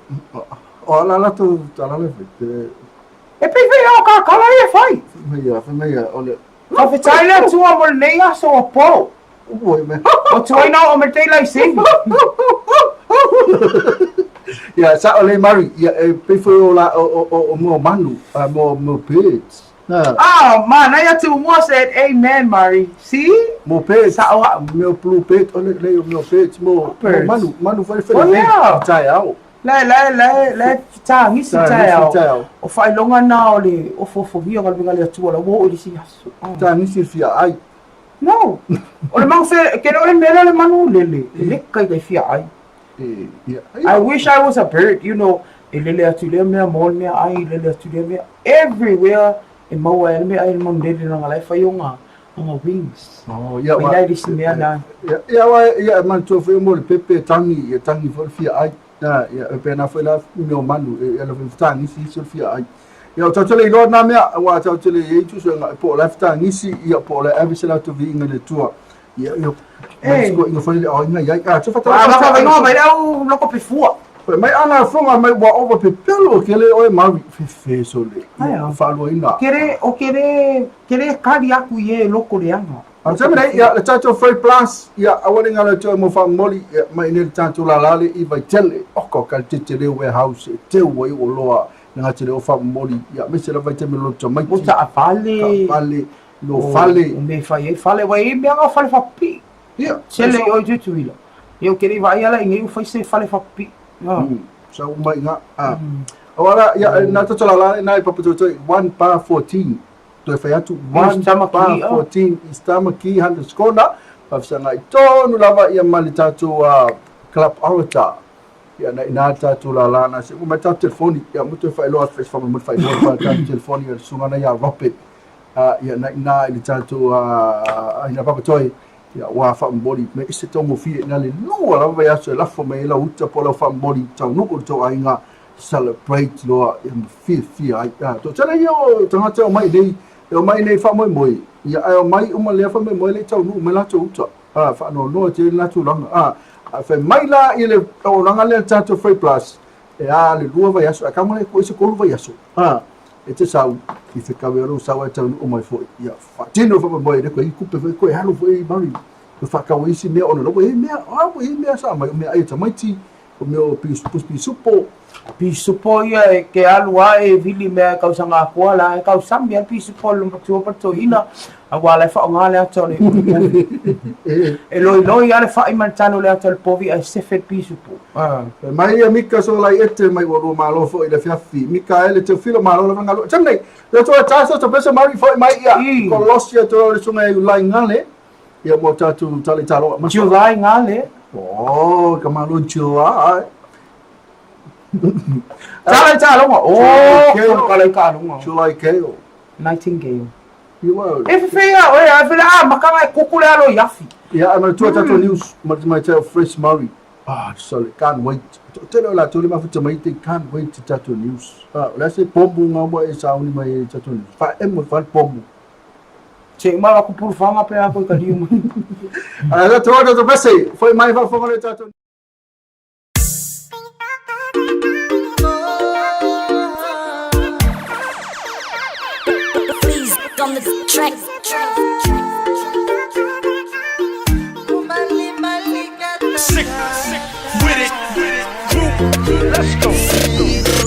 O ala latou talala fai. E pei fai o ka kala ia fai. Fai mai ia, fai mai ia, o le... Faafetai le Atua mo lenei aso ua po. Ua mai. O tuai na o me daylight saving. Ia, sa o le Mari, ia, e pei foi o la, o, o, o, mo manu, mo, mo birds. Ah, manaia Tumua said amen Mari. See? Mo birds. Sao au. Mea blue bird, o le, le, mea birds, mo, mo manu, manu foi Oh, yeah. Taeao. Le, le, le, le, tāgisi taeao. O faailoga na o le ofoofovia o galuega a le Atua la ua oo i le isi aso. Tāgisi fia ai. No. O le mau fe, ke le o le mea lea o le manu lele, e le kai kai fia ai. I wish I was a bird, you know, e lele atu i lea mea, maua le mea ai, lele atu i lea mea. Everywhere e maua ai le mea ai le manu lele leaga la e fai ona, ona wings. Oh, ia, Mai la i le isi mea na. Ia, ia, wa, ia, e manatua foi mo le pepe e tangi, ia tangi foi le fia ai. Ia, ia, e pena foi la mea o manu, e, e la foi fetagisi isi o le fia ai. Ia, o tatou le iloa na mea, aua tatou le i ai suesuega, po o la e fetagisi, ia, po o la e ave se latou viiga i le Atua. Ia, ia, Ei. Mai inga foi le aiga i ai. Ah, te whata. Ah, whata ingoa mai au loko pe fua. Mai ana fonga mai ua ova pe pelo ke le oe maui fe fe so le. Whaalua ina. Kere, o kere, kere kari aku i e loko le anga. A te mene, ia, le tatou Free Plus, ia, aua ne ngalo te mo whaamoli, ia, mai ne le tatou lalale i Vaitele, oko ka te te leo warehouse, e te ua i o loa, nga te leo whaamoli, ia, me se la Vaitele me loto maiti. O ta avale. Ta avale. No fale. O me fai ai fale, wai e mea ngā fale whapipii. Ia. Tele i oi Tutuila. Ia o kere i vaai ala i ngei u fai se fale whapipii. Sa u mai ngā. Awara, ia, nā toto la la, nā i papa toi, 1 bar 14. Toi whai atu, 1 bar 14, i Stamaki, Hunters Corner. Pawhisanga i tonu lava ia mali tātou Club Orator. Ia, na ina tātou la la, nā se, mai tātou telefoni, ia, mo toi whai loa, whai whai whai whai whai tātou telefoni, ia, sunga na ia Robert. Ia, na ina i le tatou aiga papatoe, ia, ua faamomoli me ese taugofie ina le lua lava vaiaso e lafo mai ai lau uta po o lau faamomoli taunuu i le tou aiga celebrate loa ia ma fiafia ai. Toatele ia o tagata e omai nei, e omai nei faamoemoe, ia, ae omai uma lea faamoemoe le i taunuu mai latou uta. Faanoanoa tele lena tulaga. Ae fai mai la i le auaunaga lea a le tatou Freight Plus, e a le lua vaiaso, ae kau mai koe se tolu vaiaso. E te sau, i whekau e aro sau ai taunuu mai foi. Ia, whaatino wha mai, le koe i kupe foi, koe alu foi i mari. Koe whakau isi mea ona, ua i mea, a, ua i mea sa mai, o mea ai e tamaiti, O mea o pusi pisupo. Pisupo ia e ke alu a e vili mea e kausaga atoa la e tausami a le pisupo a le matua ma le toeaina aua la e faaaoga le ata o le povi. E loiloi a le fai ma le talo o le ata o le povi ae sefe le pisupo. Fai mai ia Mika Solaiete mai ua lua malo foi i le afiafi. Mika e le Teofilo malo lava galue. Tau nei, le tua taso to pesa mari foi mai ia. Kolosi atu le sunga e ulai ngale. Ia mo tātou tale talo. July ngale. Oh, ka malo July. Tala i taaloga. Oh, tala i taaloga. July Gale. Nightingale. Ia, E fefea oe, a fele a makanga e kuku le alo i afi. Ia, ma tua tātou news, ma te mai teo Fresh Murray. Ah, sorry, can't wait. Tele o la tole mafuta mai te can't wait to tātou news. Ah, o le ase pombu ngā mua e sauni mai e tātou news. Fa e mo fa pombu. Se uma la kupuru whanga pe a koe ka liu mai. Ah, tātou tātou pese, foi mai fa whanga le tātou. Please on the track. Sick with it. Crew, let's go. Sick with it.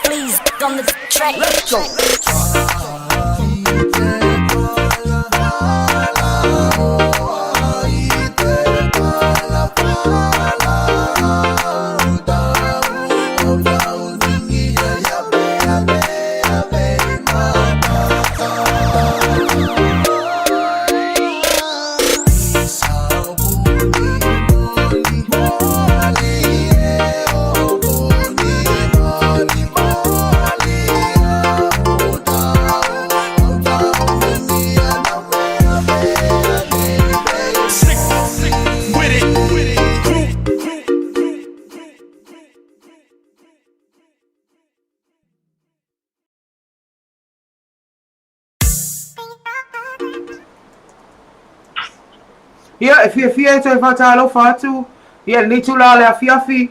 Please on the track. Let's go. Sick with it. Crew, crew, crew, crew. Ia, e fiafia e toe faatalofa atu ia lenei tulaga le afiafi.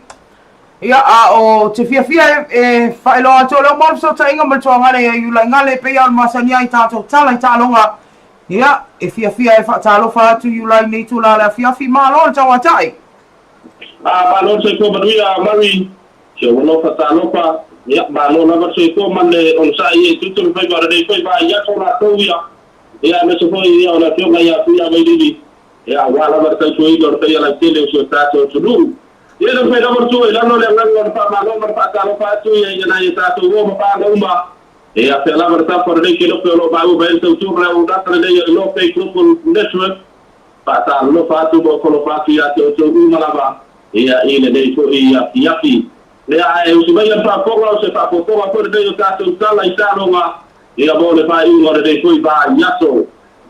Ia, a o te fiafia e, e faailoa atu o lea ua maua le fesootaiga ma le tuagale ia Iulaigale e pei lava ona masani ai tatou tala i taaloga. Ia, e fiafia e faatalofa atu Iulai lenei tulaga le afiafi. Malo le tauatai! A, malo le soifua manuia Murray, si ou alofa talofa, ia, malo lava le soifua ma le onosai e tutu le faiva o lenei foi vaai atu o latou ia, ia, aemaise foi ia o le afioga ia Tuiavailili, ia, aua lava le tautuaina o le paia lautele o si o tatou atunuu. Ia le mafai lava ona tuu i lalo le agaga o le faamalo ma le faatalofa atu ia i nai o tatou uo ma paaga uma. E afea lava le tafa o lenei kelope o lo o maua mai ai le tautua ma le auaunaga lenei o le North Bay Global Network. Faatalofa atu ma ofolofa atu ia te outou uma lava ia i lenei foi afiafi. Ia ae usi maia le faafofoga o se faafofoga foi lenei o tatou tala i taaloga ia mo le faaiuga o lenei foi vaiaso.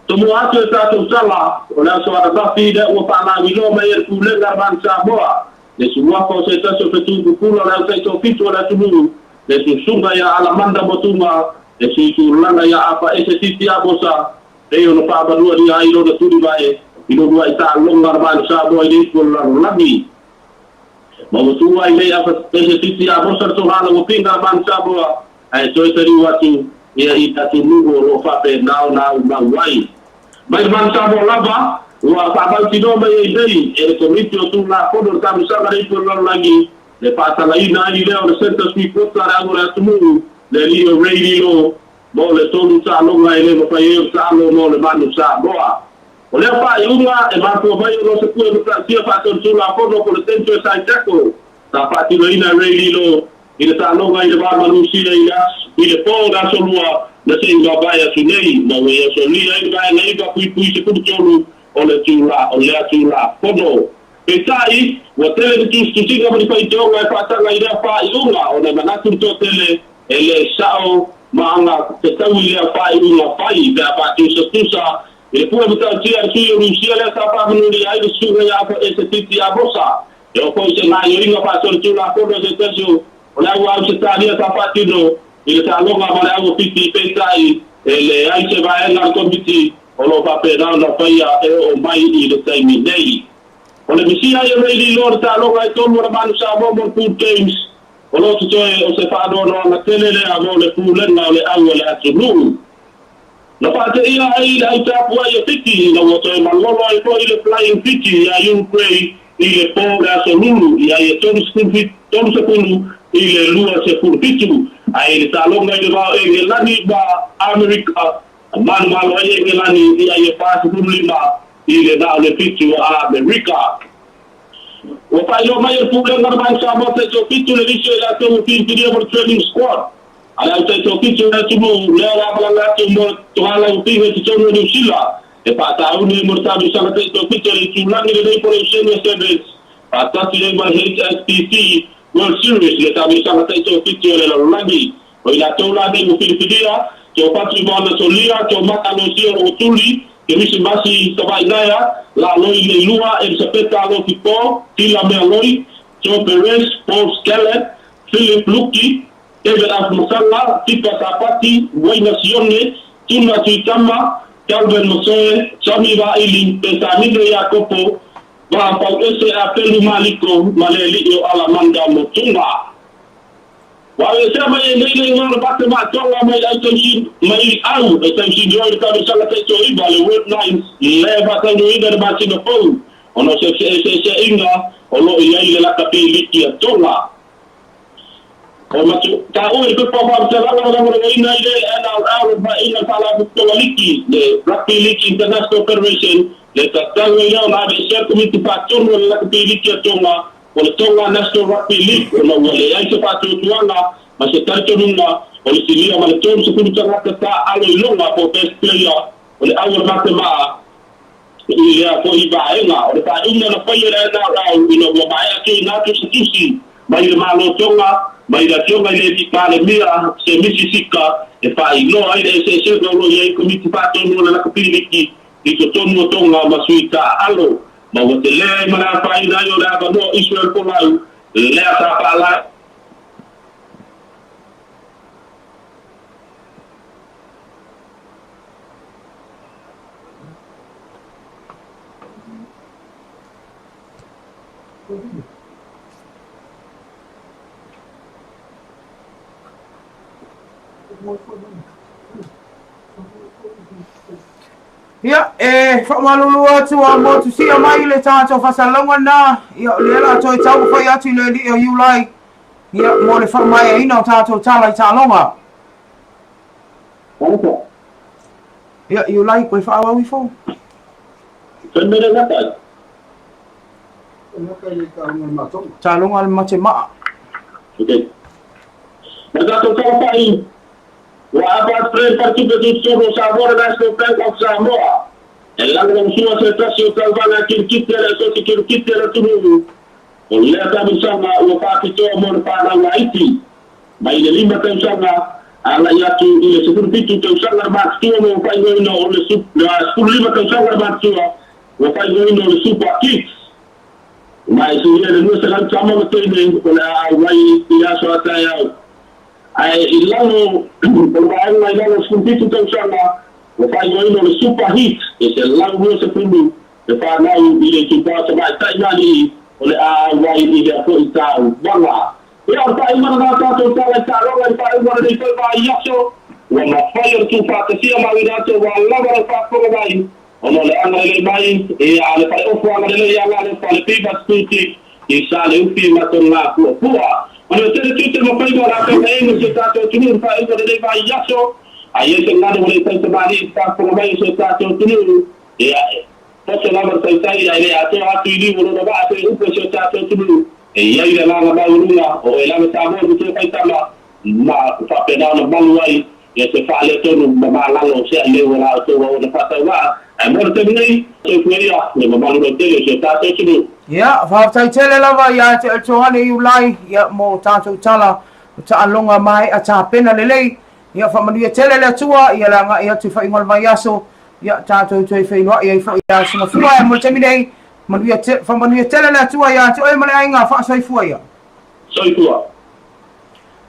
Tomua atu e tatou tala, o le aso ananafi lea ua faalauiloa mai e le Pulega a le Manu Samoa, le suafa o se tasi o fetu pupula o le au taitoafitu o le atunuu, le susuga ia Alamanda Motuga, le sui tulaga ia Afaese Titi Amosa, pei ona faamanualia ai lona tulivae i lo uluai taaloga a le Manu Samoa i le ipu o le lalolagi. Ma ua tu ai nei Afaese Titi Amosa le tohala ua pinga a le Manu Samoa, ae toe taliu atu ia i le atunuu o lo o faapena ona aumau ai. Mai le Manu Samoa lava, ua faamautinoa mai ai nei e le Komiti o Tulafono le Taamisaga le Ipu o le Lalolagi, le faatagaina ai lea o le Centre Sui Quota a le au o le atunuu, le alii o Ray Lilo, mo le tolu taaloga e le mafai ai ona taalo mo le Manu Samoa. O lea faaiuga e mafua mai ona o se pue matautia faatolitulafono po o le Dangerous Eye Tackle sa faatinoina e Ray Lilo I le taaloga i le va ma Lusia i le aso, i le po o le aso lua na se i mavae atu nei, ma ua i asolia ai le vaega 9.13 o le tula, o lea Tulafono. Peitai, ua tele ni tusitusiga ma ni faitioga e faataga i lea faaiuga ona e manatu le toatele e le sao ma aga fetaui lea faaiuga fai pe a faatusatusa i le pue matautia a le sui o Lusia lea sa faamanuilia ai le susuga ia Afaese Titi Amosa. E oo foi se gaoioiga faasolitulafono i se tasi o le au Ausetalia sa faatino i le taaloga ma le au o Fiti, peitai, e leai se vaega a le Komiti o lo o faapena ona faia e oo mai i le taimi nei. O le misia ia nei liloa le taaloga e tolu o le Manu Samoa mo le Pool Games o lo o totoe o se faanoanoaga tele lea mo le pulega o le au a le atunuu. Na faateia ai le au tapuai o Fiti ina ua toe malolo ai foi le Flying Fiti ia Uruguay i le po o le aso Lulu i ai e 30 i le 27, ae i le taaloga i le va o Engelani ma Amerika, na manumalo ai Engelani i ai e 45 i le na o le 7 a Amerika. Ua faailoa mai e le Pulega o le Manu Samoa 37 le lisi o i latou ua filifilia mo le Training Squad a le au 37 o le atunuu lea o le a malaga atu mo le tohalau piga i totonu o Niu Sila e faatauni ai mo le taamilosaga 37 o le itulagi lenei po o le Oceania Sevens faatasi ai ma le HSBC World Series le taamilosaga 37 o le lalolagi. O i latou la nei ua filifilia, Teopatu Moana Solia, Tomata Losia Rootuli, Kerisimasi Tavainaea, Laloi Leilua, Elisapeta Alofi Po, Tila Mealoi, Joe Perez, Paul Skellet, Philip Luki, David Afumasala, Tipa Sapati, Waina Sione, Tuna Tuitama, Calvin Masoe, Sammy Vaili, Pesamine Iakopo, Vaapauese Apelu Maliko ma le alii o Alamanda Motunga. Ua aveesea mai e nei le igoa o le Mate Maatoga mai au tausi mai au e tausi ai le tausaga taitoiva le World Nines lea e faataunuuina i le masina fou ona o se feeseeseaiga o lo o i ai le lakapi liki a Tonga. O matu taua i le pepa o faamatalaga na lagolagoina ai le NRL le Paeaiga a le Faalapotopotoga Liki, le Rugby League International Federation, le tatau ai lea ona aveesea le Komiti Faatonu a le Lakapi Liki a Tonga o le Tonga National Rugby League ona ua leai se faatuatuaga ma se talitonuga o le silia ma le 30 tagata taaalo i luga po o best player o le au o le matemaa i lea foi vaega. O le faaiuga na faia e le NRL ina ua maea tuuina atu se tusi mai le Malo Tonga mai le Afioga i le Alii Palemia Semisi Sika e faailoa ai le eseesega o lo o i ai Komiti Faatonu o le Lakapi Liki i totonu o Tonga ma sui taaalo Ma ua tele ai ma le afaina ai o le avanoa o Israel Folau, lea sa faalae. Ia, e faamalulu atu a motusia mai le tatou faasalasalauga lena, ia o lea la toe taumafai atu i le alii o Iulai, ia, mo le faamaeaina o tatou tala i taaloga. Ia, Iulai, koe faaauau ifo. Taaloga a le mate maa. Okay. Ma tatou taumafai ua apa atu nei le Faletupe Tutotonu o Samoa, le National Bank of Samoa, e lagolagosua se tasi o tauvaga kirikiti a le Asosi Kirikiti a le atunuu. O lea taamilosaga ua faapitoa mo le fanau laiti mai le lima tausaga agai atu i le 17 tausaga le matutua mo faaigoaina o le 15 tausaga le matutua ua faaigoaina o le Super Kids. Ma e silia i le 200 tama ma teine o le a auai i le aso a taeao. Ae i lalo o le vaega i lalo o le 17 tausaga, ua faaigoaina o le Super Heat e 120 le fanau i le itupa o tamaitai ma alii o le a auai i lea foi tauvaga. Ia, o le faaiuga lena o tatou tala i taaloga i le faaiuga o lenei foi vaiaso, ua mafai ona tuufaatasia ma auina atu aua lava lau faafofoga mai ona o le agalelei mai a le faleofu agalelei ia Lalofa le Piva Suti i Saleufi ma Togapuapua. Manuia tele tiute ma faiva o latou na ē ma si o tatou atunuu i le faaiuga o lenei vaiaso. A i ai se ganu ua le i tautamalii i le faafofoga mai o si o tatou atunuu, ia, e poto lava le tautai ae le atoa atu i liu o lona vaa pei o upu a si o tatou atunuu. E i ai le agaga maualuga o oe lava Samoa le matua faitama ma faapena ona malu ai ia se faaletonu ma malalo se aleu o la outou auauna faatauvaa. Ae mo le taimi nei, soifua ia le mamalu lautele o si o tatou atunuu. Ia, faafetai tele lava ia te oe Joani Iulai, ia, mo tatou tala o taaloga maea tapena lelei. Ia, faamanuia tele le Atua, ia le agai atu i faaiuga o le vaiaso, ia, tatou toe feiloai ai foi i le Aso Gafua. Ae mo le taimi nei, manuia te, faamanuia tele le Atua ia te oe ma le aiga, faasoifua ia. Soifua.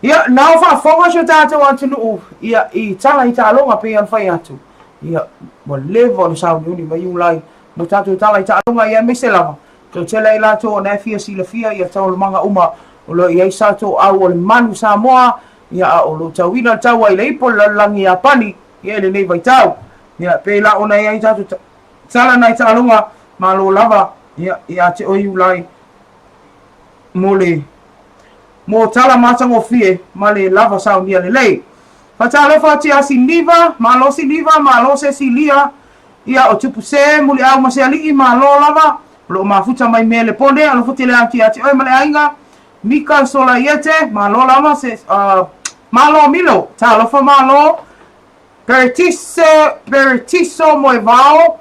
Ia, na o faafofoga si o tatou atunuu, ia, i tala i taaloga pei ona fai atu, ia, ua leva ona sauniuni mai Iulai mo tatou tala i taaloga, ia, aemaise lava, toatele ai latou ona e fia silafia ia taualumaga uma o lo o i ai sa toau o le malu Samoa, ia, a o lo o tauina le taua i le ipo o le lalolagi Iapani, ia, i lenei vaitau. Ia, pei la ona i ai tatou tala nai taaloga, malo lava, ia, ia te oe Iulai, mo le mo tala matagofie ma le lava saunia lelei. Faatalofa atu ia Siniva, malo Siniva, malo Sesilia, ia o Tupu Se, Muliau ma Sealii, malo lava, o lo o mafuta mai Melepone, alofa tele atu ia te oe ma le aiga, Mika Solaiete, malo lava, se, malo Milo, talofa malo, Peretise, Peretiso Moevao,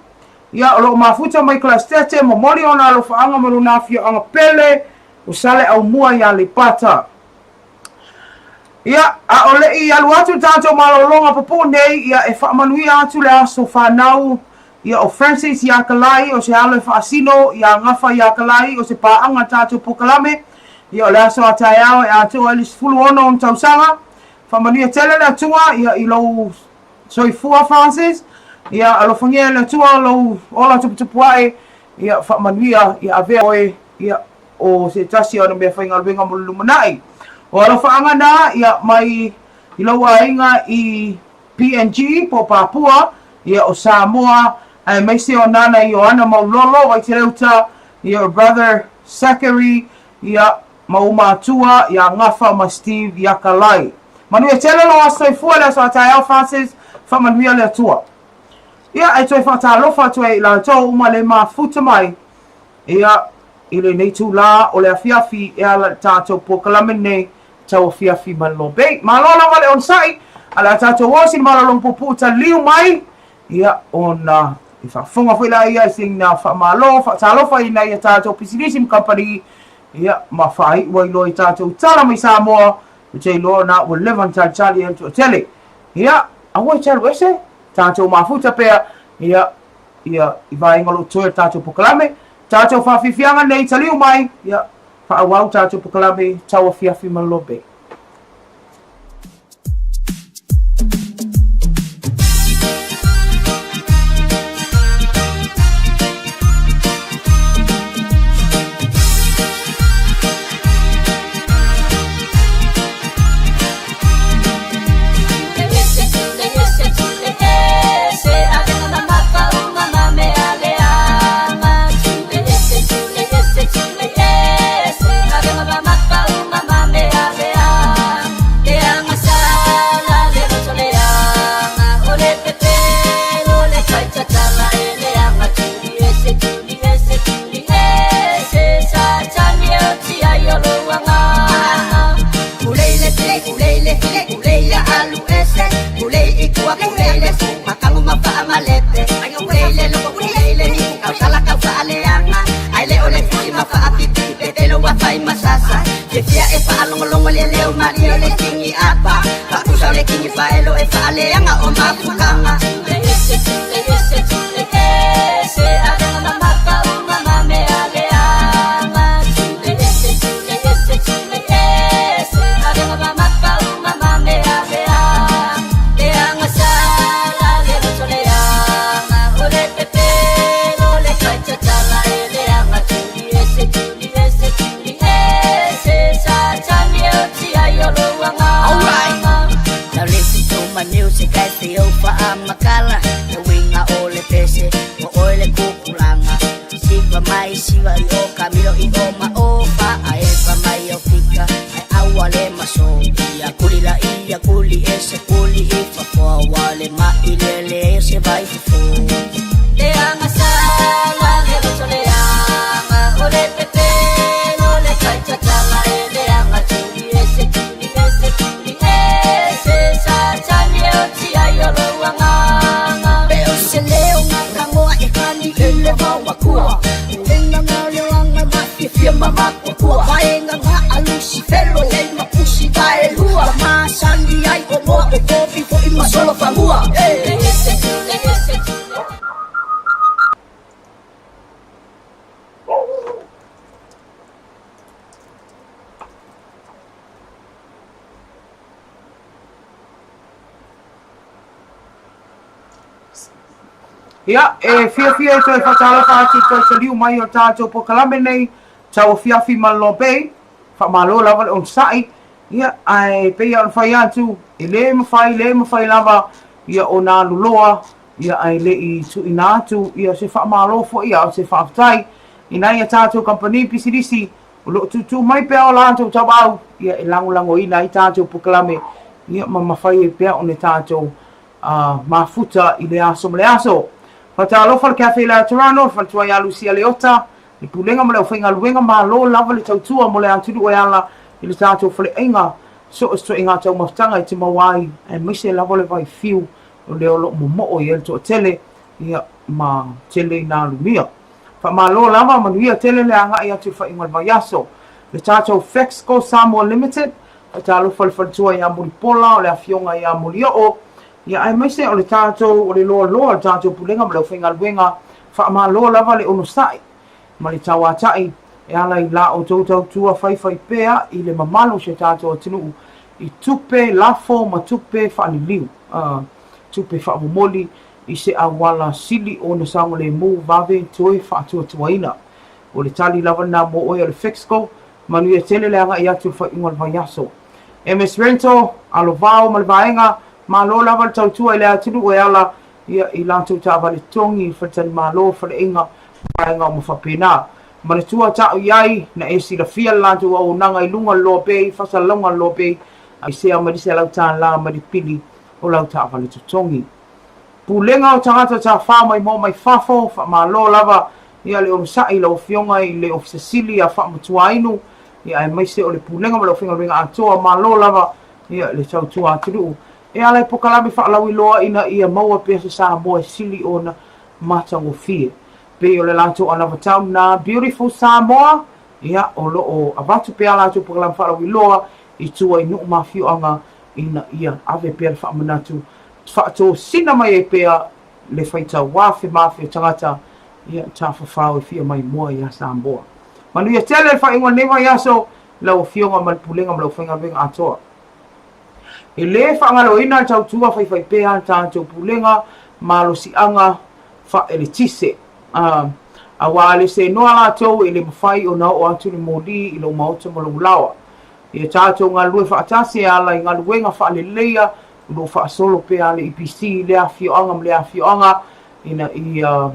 ia, o lo o mafuta mai Kalastete, momoli ona alofaaga ma lona afioaga pele o Saleaaumua i Aleipata. Ia, a o le i alu atu le tatou malologa pupuu nei, ia, e faamanuia atu le aso fanau, ia, o Francis Iakalai, o se alo e faasino, ia Gafa Iakalai, o se paaga tatou polokalame, ia, o le aso a taeao e atoa ai le 16 ona tausaga. Faamanuia tele le Atua, ia, i lou soifua Francis, ia, alofagia e le Atua lou ola tuputupu ae, ia, faamanuia, ia avea oe, ia, o se tasi o ana meafaigaluega mo le lumanai. O alofaaga na, ia, mai i lou aiga i PNG po o Papua, ia, o Samoa, aemaise o Nana Ioana Maulolo, Vaiteleuta, ia, o Brother Zachary, ia, ma ou matua ia Gafa ma Steve Iakalai. Manuia tele lou aso soifua i le aso a taeao Francis, faamanuia le Atua. Ia e toe faatalofa atu ai i latou uma le mafuta mai ia i lenei itulā o le afiafi e ala i le tatou polokalame lenei tau afiafi ma le Lobei. Malo lava le onosai, a le a tatou o sina malologa puupuu taliu mai Ia, ona e faafofoga foi la ia i sina faamalo, faatalofa i nai a tatou pisinisi ma kamupani, ia, ma faaiu ai loa i tatou tala mai Samoa, ou te iloa na ua leva ona talitali ai le toatele. Ia, aua e te alu ese, tatou mafuta pea, ia, ia, i vaega o lo o totoe o le tatou polokalame, tatou faafiafiaga nei taliu mai, ia, faaauau tatou polokalame tauafiafi ma le lobe. Fiafia e faalogologo le leo malie o le kingi apa Faapusa o le kingi faelo e faaleaga o mafutaga Now listen to my music as the ofa makala Le winga o le pese mo oe le kukulanga Siva mai siva i o kamilo i o ma ofa A efa mai o fika ai aua le maso Ia kuli la ia kuli ese kuli i fafoa Wale ma i lele e se vai fofo Leanga sala le roto leanga O le pepelo le kaitatala e leanga Tuli ese tuli ese tuli ese Sa tani e o tia i o louanga Pe o se leo nga rangoa e kani i le vauakua Lenga nga leoanga ma fiafia ma makuakua Vaenga nga alusi felo lei ma pusi vaelua Masani ai o moa o kofi fo'i ma solo fagua Hey. Ia, e fiafia e toe whakaalofa atu i toe taliu mai o tātou pokalame nei, tau afiafi ma le Lobe, faamalo lava le onosai, ia, ae pei lava ona fai atu, e le mafai, le mafai lava, ia, ona alu loa, ia, ae le i tuuina atu, ia, se faamalo foi, a o se faafetai, i nai a tātou kamupani pisinisi, O lo o tūtū mai pea o latou tauau, ia, e lagolagoina ai tātou pokalame, ia, ma mafai ai pea ona tātou mafuta i le aso ma le aso. Faatalofa le Cafe Laterano, le faletua ia Lucia Leota, le Pulega ma le Aufaigaluega, malo lava le tautua mo le atunuu e ala i le tātou faleaiga, so o se toaiga taumafataga e te maua ai, aemaise lava o le vai fiu o lea o lo o momoo i ai le toatele, ia, ma tele ina alumia. Faamalo lava, manuia tele le agai atu i le faaiuga o le vaiaso. Le tatou Fexco Samoa Limited, faatalofa le faletua ia Mulipola, o le afioga ia Mulioo, ia aemaise o le tatou, o le loaloa o le tatou Pulega ma le aufaigaluega, faamalo lava le onosai ma le tauatai e ala i la outou tautua faifaipea i le mamalu o si o tatou atunuu i tupe lafo ma tupe faaliliu, tupe faamomoli i se auala sili ona saogalemu vave toe faatuatuaina. O le tali lava lena mo oe o le Fexco, manuia tele le agai atu i le faaiuga o le vaiaso. MS Rental, Alovao ma le vaega, malo lava le tautua i le atunuu e ala ia i latou taavale totogi, faletalimalo, faleaiga, vaega uma faapena. Manatua ta'u i ai, na e silafia le latou auaunaga i luga o le Loa Bay, faasalalauga a le Loa Bay, a i sea mai le $100 mai le pili o lau taavale totogi. Pulega o tagata tafao mai moa mai fafo, faamalo lava ia le onosai i lau Afioga i le Ofisa Sili ia Faamatuainu, ia aemaise o le Pulega ma le Aufaigaluega atoa, malo lava ia le tautua atunuu. E ala i pokalame faalauiloa ina ia maua pea se Samoa e sili ona matagofie. Pei o le latou anavatau lena Beautiful Samoa, ia o lo o avatu pea a latou pokalame faalauiloa i tua i nuu ma afioaga ina ia ave pea le faamanatu faatosina mai ai pea le faitau afe ma afe o tagata ia tafafao e fia maimoa ia Samoa. Manuia tele le faaiuga o lenei vaiaso i lau Afioga ma le Pulega ma le Aufaigaluega atoa. E le faagaloina le tautua faifaipea a le tatou Pulega malosiaga faaeletise, aua a le senoa latou e le mafai ona oo atu le moli i lou maota ma lou laoa. Ia tatou galulue faatasi e ala i galuega faaleleia o lo o faasolo pea a le EPC i lea afioaga ma lea afioaga ina ia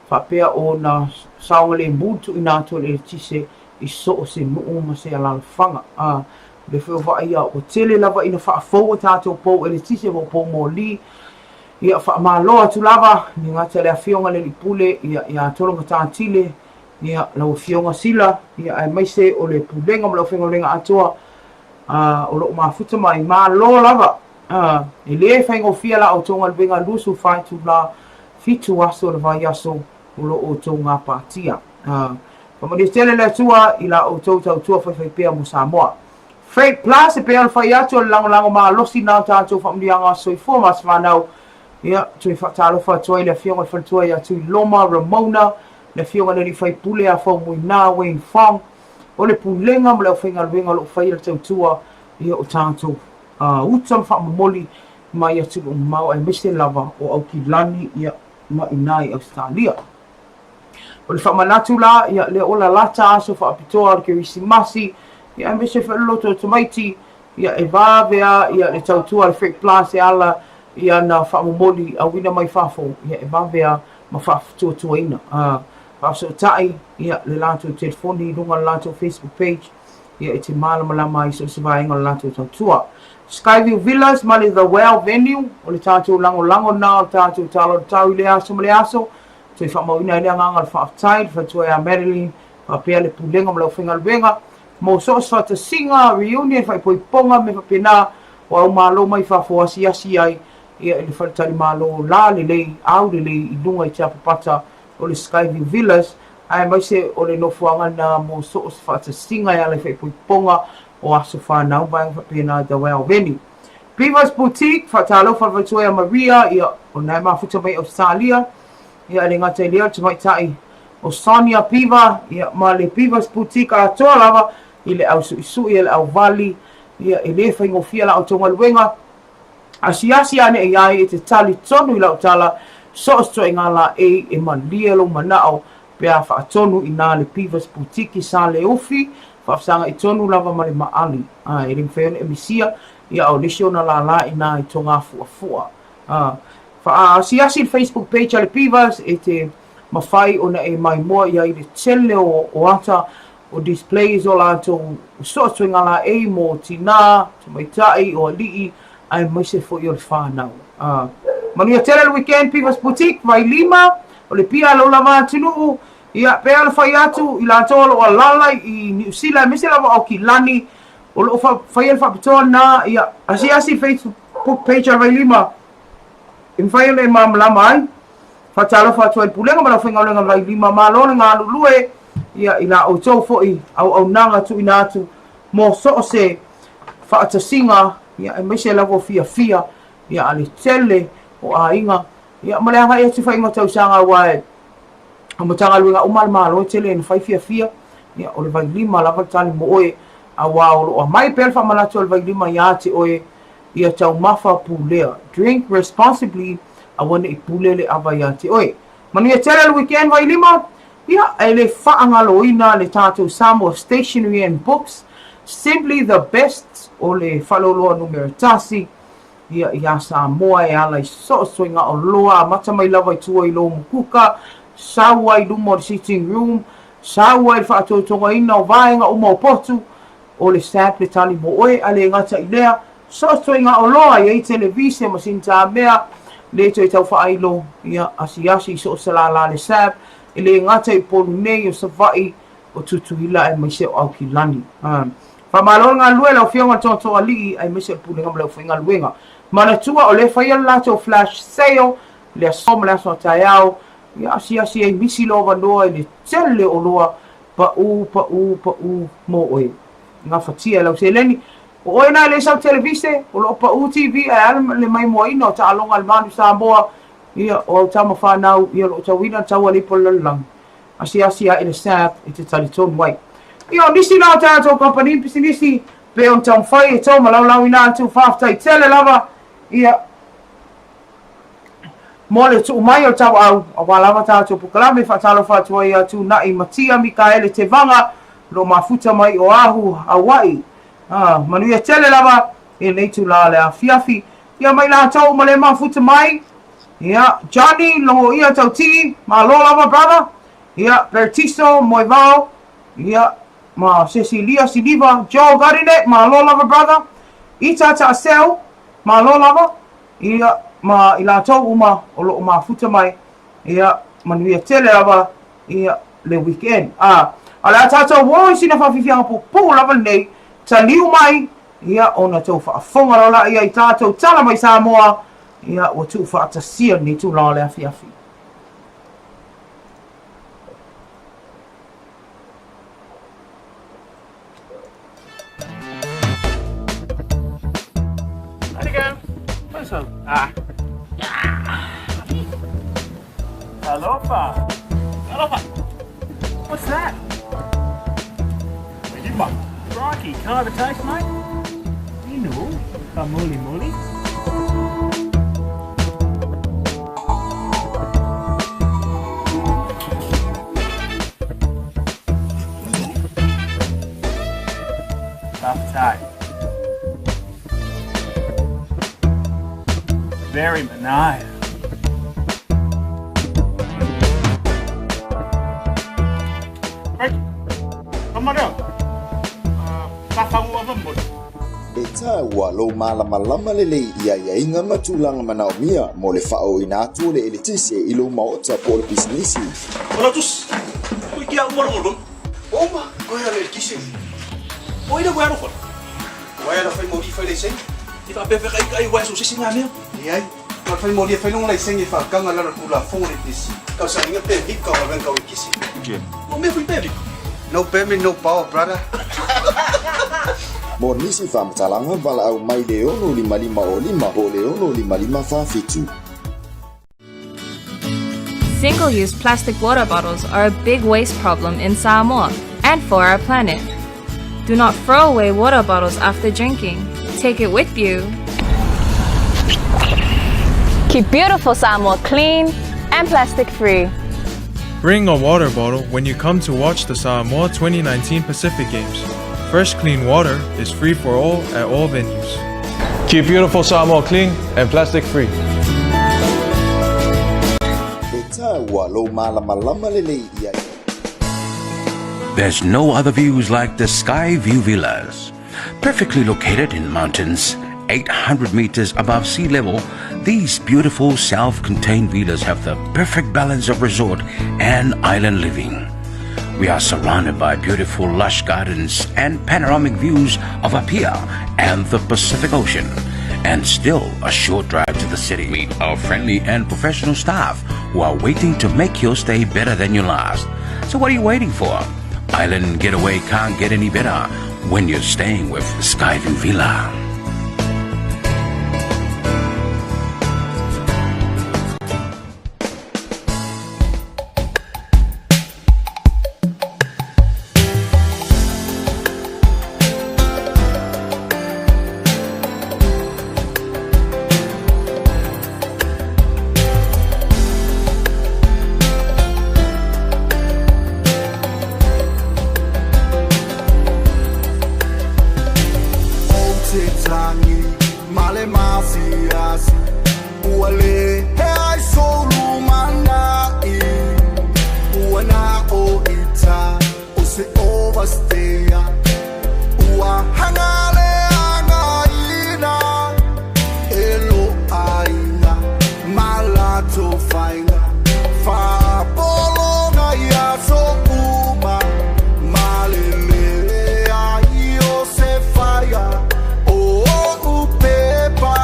faapea ona saogalemu le tuuina atu o le eletise i so o se nuu ma se alaalafaga. A, o lea foi ua vaaia ua tele lava ina faafou a tatou pou eletise po o pou moli. Ia, faamalo atu lava, e le gata i le Afioga i le Alii Pule, ia, ia Tologatatile, ia, lau Afioga Sila, ia, aemaise o le Pulega ma le Aufaigaluega atoa, a, o lo o mafuta mai, malo lava, a, e le faigofie la outou galuega 24 itula, fitu aso o le vaiaso o lo outou gapatia. A, Faamanuia tele le Atua i la outou tautua faifaipea mo Samoa. Freight Plus, e pei ona fai atu, o le lagolago malosi lena o tatou faamanuiaga soifua ma aso fanau. Ia, toe faatalofa atu ai i le Afioga i le Faletua ia Tuiloma Ramona, le Afioga i le Alii Faipule ia Faumuina Wayne Fong, o le Pulega ma le aufaigaluega o lo o faia le tautua ia o tatou uta ma faamomoli mai atunuu mamao aemaise lava o Aukilani ia ma i ina i Ausetalia. O le faamanatu la, ia lea ua lalata aso faapitoa o le Kerisimasi, ia aemaise foi le loto tamaiti, ia e vave a ia le tautua a le Freight Plus e ala i ana faamomoli auina mai fafo, ia e vave a ma faafatuatuaina. Faafesootai ia le latou telefoni i luga o le latou Facebook page, ia e te malamalama ai i so o se vaega o le latou tautua. Skyview Villas ma le The Well Venue, o le tatou lagolago lena o le tatou tala o le tau i lea aso ma lea aso, Toe faamauina ai le agaga o le faafetai i le faletua ia Madeline faapea le Pulega ma le aufaigaluega mo so o se faatasiga, reunion, faaipoipoga ma mea faapena o au malo mai fafo asiasi ai ia i le faletalimalo la lelei, au lelei i luga i Tiapapata o le Skyview Villas aemaise o le nofoaga lena mo so o se faatasiga e ala i faaipoipoga o aso fanau vaega faapena The Well Venue. Beavers Boutique, Faatalofa le faletua ia Maria, ia o lena e mafuta mai Ausetalia, ia e le gata i lea o le tamaitai o Sonia Beaver, ia ma le Beavers Boutique atoa lava i le au suisui e le au vali, ia e le faigofie la outou galuega, asiasi ane i ai e te tali tonu i lau tala, so o se ituaiga laei e malie lou manao pe a faatonu i na le Beavers Boutique i Saleufi, faafesagai tonu lava ma le maali, a e le mafai ona e misia, ia a o le isi ona lālā i na i Togafuafua. A, faaasiasi i le Facebook page a le Beavers e te mafai ona e maimoa i ai i le tele o, o ata o displays o latou so o se ituaiga laei mo tinā, tamaitai, o aliʻi, aemaise foi o le whānau. A, manuia tele le weekend Beavers Boutique, Vailima, o le pia a lou lava atunuu, ia, pei ona fai atu i latou o lo o alaala i Niu Sila, aemaise lava o Aukilani, o lo o faia le faapitoa lena, ia, asiasi i Facebook page a Vailima, e mafai ona e malamalama ai. Faatalofa atu ai i le Pulega ma le Aufaigaluega Vailima, malo le galulue, ia, i la outou foi auaunaga tuuina atu mo so o se faatasiga, ia, aemaise lava o fiafia, ia, a le tele o aiga, ia, ma le agai atu i faaiuga tausaga, aua e o Matagaluega uma a le Malo e tele ina fai fiafia, ia, o le Vailima lava le tali mo oe, aua o lo o aumai pea le faamanatu a le Vailima iā te oe, ia taumafa pulea, drink responsibly, aua ne i pule le ava iā te oe. Manuia tele le weekend Vailima, ia, e le faagaloina le tatou Samoa Stationery and Books, simply the best o le faleoloa numera tasi, ia, iā Samoa e ala i so o se ituaiga oloa, amata mai lava i tua i lou mukuka, sau ai i luma o le sitting room, sau ai i le faatotogaina o vaega uma o potu, o le SAP le tali mo oe, a le gata i lea, so o se ituaiga oloa, e i ai televise, masini tamea, le toe tau faailo, ia, asiasi i so o se lālā le SAP, e le gata i Upolu nei, o Savaii, o Tutuila aemaise o Aukilani. Faamalo le galulue lau Afioga i le Tootooalii aemaise o le Pulega ma le Aufaigaluega. Manatua o lea e faia le latou flash sale i le aso ma le aso a taeao, ia asiasi ai misi lou avanoa i le tele o oloa pau pau pau mo oe. Gafatia e lau seleni. O oe na e leai sau televise, o lo o pau TV ae a le maimoaina o taaloga a le Manu Samoa, ia o au tama fanau, ia o lo o tauina le taua le ipu o le lalolagi. Asiasi ae le SAP e te talitonu ai. Ia, o nisi la o tatou kamupani ma pisinisi pei ona taumafai e tou malaulaauina atu, faafetai tele lava, ia, mo le tuu mai o le tauau, aua lava tatou polokalame e faatalofa atu ai ia Tuna'i Matia Mikaele Tevaga, o lo o mafuta mai Oahu, Hawaii. Ah, manuia tele lava i lenei itula o le afiafi. Ia mai latou uma le mafuta mai, Ia, Johnny, Logoia Tautii, malo lava brother. Ia, Bertiso, Moevao, ia, ma Cecilia Siliva, Joe Garine, malo lava brother. Ita Taaseu, malo lava. Ia, ma i latou uma o lo o mafuta mai, ia, manuia tele lava, ia, le weekend. A, o le a tatou o i sina faafiafiaga puupuu lava lenei, taliu mai, ia, ona tou faafofoga loa laia i tatou tala mai Samoa, Ia, ua tuufaatasia lenei itula o le afiafi. So, ah. Talofa. Talofa. What's that? Crikey, can I have a taste, mate? You know, a mooly mooly. Tough Very nice. Right. Come on down. E tāua lou malamalama lelei i aiaiga ma tulaga manaomia mo le faaooina atu o le eletise i lou maota po o le pisinisi. Ola tus. Ko kia uma lo. Oma, ko hea le kisi. O ina wa ro. Wai ala fai mori fai le seng. I fa pefe kai kai wa so sisi ngā mea. Ni ai. Ma fai mori fai long lai seng e fa kanga la kula fong le tisi. Kau sa inga pe hik kau wen kau kisi. O mea fui pe. No payment, no power, brother. Mo nisi faamatalaga valaau mai le 655 05 po o le 655 47. Single-use plastic water bottles are a big waste problem in Samoa and for our planet. Do not throw away water bottles after drinking. Take it with you. Keep beautiful Samoa clean and plastic free. Bring a water bottle when you come to watch the Samoa 2019 Pacific Games. Fresh, clean water is free for all at all venues. Keep beautiful Samoa clean and plastic free. E tāua lou malamalama lelei i ai. There's no other views like the Skyview Villas. Perfectly located in mountains, 800 meters above sea level, these beautiful self-contained villas have the perfect balance of resort and island living. We are surrounded by beautiful lush gardens and panoramic views of Apia and the Pacific Ocean, and still a short drive to the city. Meet our friendly and professional staff who are waiting to make your stay better than your last. So what are you waiting for? Island getaway can't get any better when you're staying with Skyview Villa. Ou te tangi ma le masiasi ua lē he ai sou lumanai ua na o ita o se overstayer ua hagaleagaina e lo aiga ma latou faiga faapologa i aso uma malele ai o se faia o o'u pepa.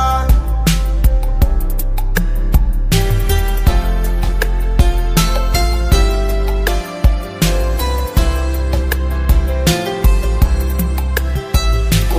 O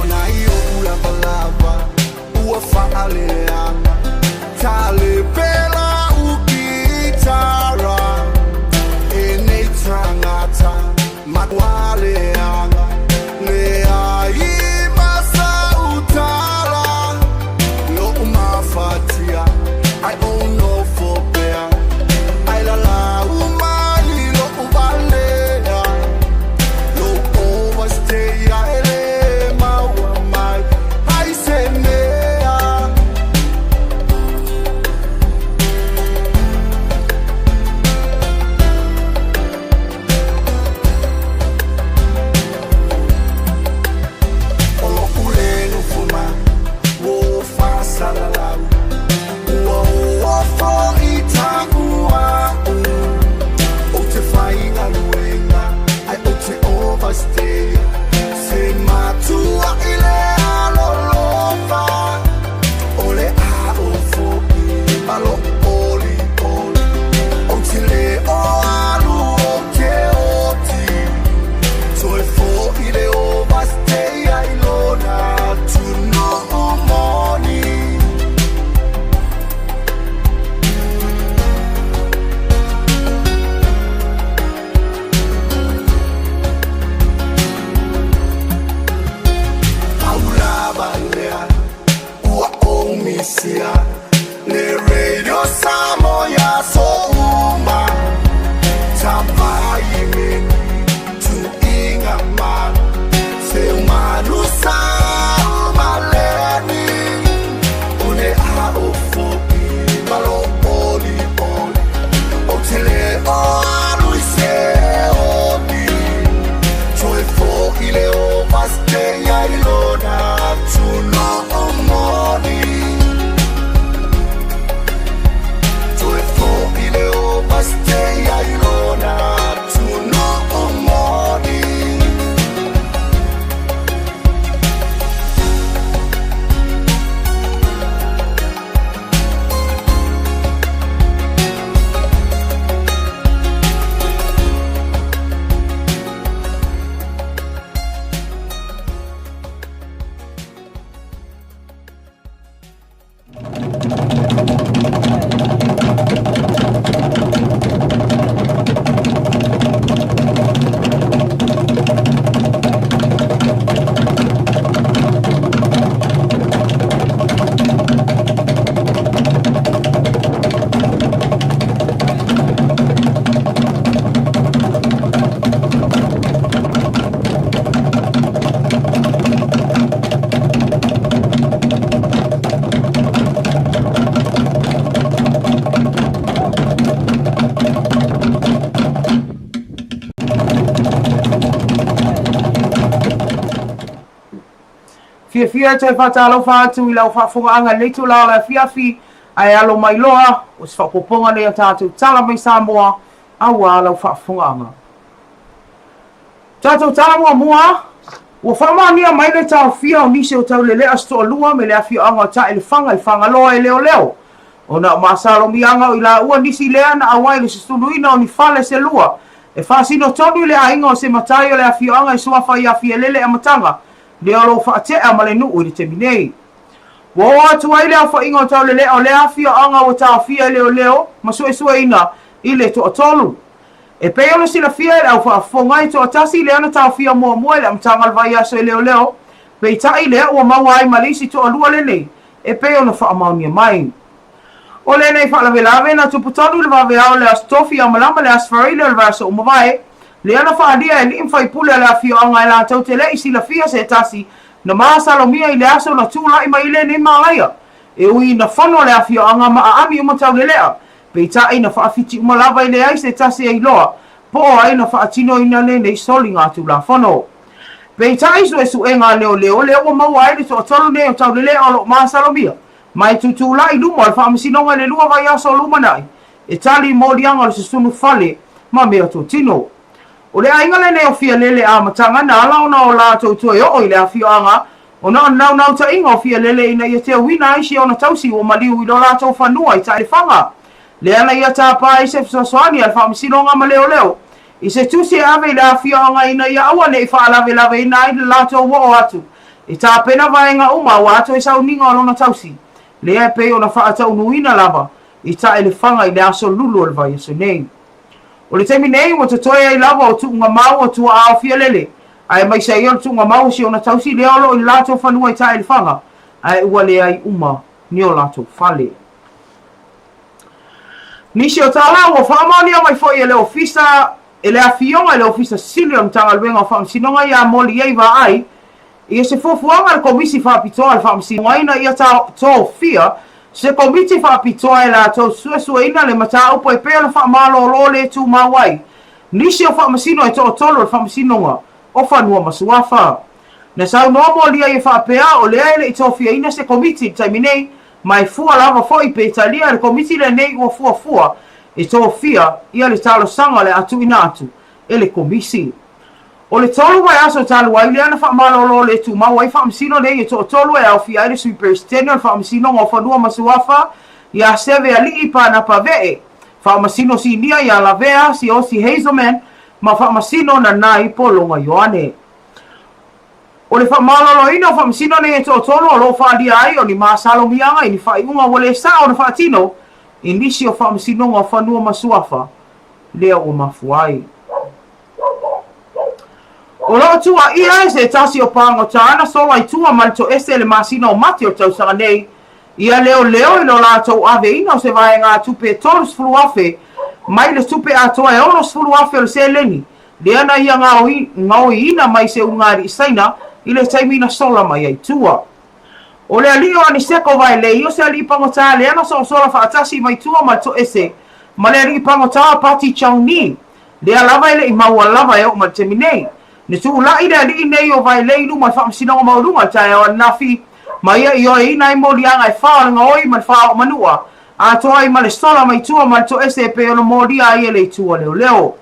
Fiafia e toe faatalofa atu i lau faafofogaaga i lenei itula o le afiafi, ae alo mai loa, o se faaopoopoga lenei o tatou tala mai Samoa aua lau faafofogaaga. Tatou tala muamua, Ua faamaonia mai le taofia o nisi o Taulelea se toalua me le afioaga o Taelefaga i Fagaloa e leoleo ona o masalomiaga o i laua nisi lea na auai i le susuluina o ni fale se lua e faasino tonu i le aiga o se matai o le afioaga i suafa ia Fialele Amataga lea o lo o faatea ma le nuu i le taimi nei. Ua oo atu ai le aofaiga o Taulelea o lea afioaga ua taofia e leoleo ma suesueina i le toatolu. E pei ona silafia e le au faafofoga, e toatasi lea na taofia muamua i le amataga o le vaiaso e leoleo, peitai lea ua maua ai ma le isi toalua lenei e pei ona faamaonia mai. O lenei faalavelave na tupu tonu i le vaveao o le Aso Tofi ia malama le Aso Faraile o le vaiaso ua mavae, lea na faaalia e alii ma faipule a le afioaga e latou te le i silafia se tasi na masalomia i le aso na tulai mai i lenei malaia e ui ina fono le afioaga ma aami uma taulelea Peitai, na faawhiti uma lava i leai se tasi e iloa po o ai na faatinoina lenei soliga Tulafono. Peitai, suesuega a leoleo lea ua maua ai le toatolu nei o Taulelea o lo o masalomia ma e tutulai i luma o le Faamasinoga i le lua vaiaso o lumanai e tali i moliaga o le susunu fale ma mea totino. O le aiga lenei o Fialele amataga na ala ona o latou toe oo i le afioaga ona o le naunautaiga o Fialele ina ia teuina ai si ona tausi ua maliu i lo latou fanua i Taelefaga. Lea na ia tapa ai se fesoasoani a le Faamasinoga ma Leoleo i se tusi e ave i le afioaga ina ia aua ne i faalavelaveina ai le latou oo atu e tapena vaega uma aua toe sauniga o lona tausi, lea e pei ona faataunuuina lava i Taelefaga i le aso lulu o le vaiaso nei. O le taimi nei, ua totoe ai lava o tuugamau o tuaa o Fialele, aemaise ai o le tuugamau o si ona tausi lea o lo o i le latou fanua i Taelefaga, ae ua leai uma ni o latou fale. Nisi o tala ua faamaonia mai foi e le Ofisa e le Afioga i le Ofisa Sili o le Matagaluega o Faamasinoga ia Moliei Vaai Ia se fuafuaga a le Komisi Faapitoa a le Faamasinoga ina ia tofia se Komiti Faapitoa e latou suesueina le mataupu e pei ona faamalolo le tumau ai nisi o faamasino e toatolu o le Faamasinoga o Fanua ma Suafa. Na saunoa molia ia faapea o lea e le i tofiaina se Komiti i le taimi nei ma e fua lava foi pe talia e le Komiti lenei ua fuafua e tofia ia le talosaga o le a tuuina atu e le Komisi. O le tolu vaiaso talu ai lea na faamalolo le tumau ai faamasino nei e toatolu e aofia ai le Sui Peresetene o le Faamasinoga o Fanua ma Suafa ia Seveali'i Panapa Ve'e, Faamasino Sinia ia Lavea Siaosi Hazelman ma Faamasino Nanai Pologa Ioane. O le faamaloloina o faamasino nei e toatolu o lo o faaalia ai o ni masalomiaga i ni faaiuga ua le sao ona faatino i nisi o Faamasinoga o Fanua ma Suafa lea ua mafua ai. O lo o tuuaia e se tasi o pagota na sola i tua ma le toese i le masina o Mati o le tausaga nei, ia leoleo i lo latou aveina o se vaegatupe e $30,000 mai le tupe atoa e $60,000 o le seleni lea na ia gaoiina mai se ulugalii Saina i le taimi na sola mai ai tua. O le alii o Aniseko Vaelei o se alii pagota lea na soosola faatasi mai tua ma le toese ma le alii pagota o Pati Chong Ni, Lea lava e le i maua lava e oo mai le taimi nei. Na tuulai le alii nei o Vaelei i luma o le Faamasinoga Maualuga i le taeao ananafi, ma ia ioeina ai moliaga e fa o le gaoi ma le faaoo manua, atoa ai ma le sola mai tua ma le toese e pei ona molia ai e le itu a leoleo.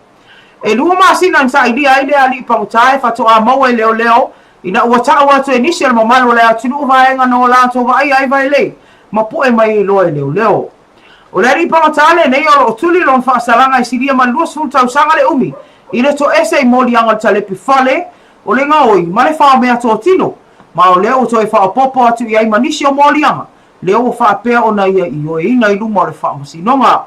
E lua masina na sailia ai lea alii pagota e faatoa maua e leoleo ina ua tau atu e nisi o le mamalu o le atunuu vaega na o latou vaaia ai Vaelei ma poe mai ai loa e leoleo. O le alii pagota lenei o lo o tuli lona faasalaga e silia ma le 20 tausaga le umi i le toese i moliaga o le talepe fale, o le gaoi ma le faomea totino, ma o lea ua toe faaopoopo atu i ai ma nisi o moliaga lea ua faapea ona ia ioeina i luma o le faamasinoga.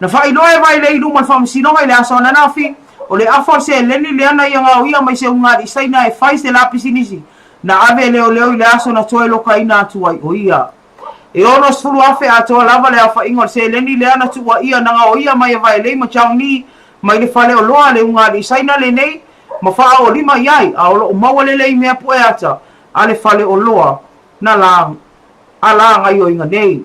Na faailoa e Vailei i luma o le faamasinoga i le aso ananafi, o le afa o le seleni lea na ia gaoia mai se ulugalii Saina e fai se la pisinisi na ave e leoleo i le aso na toe lokaina atu ai o ia. E 60,000 atoa lava le aofaiga o le seleni lea na tuuaia na gaoia mai e Vaelei ma Chong Ni mai le fale oloa a le ulugalii Saina lenei ma faaoolima i ai, a o lo o maua lelei mea pueata a le fale oloa na la a la gaioiga nei.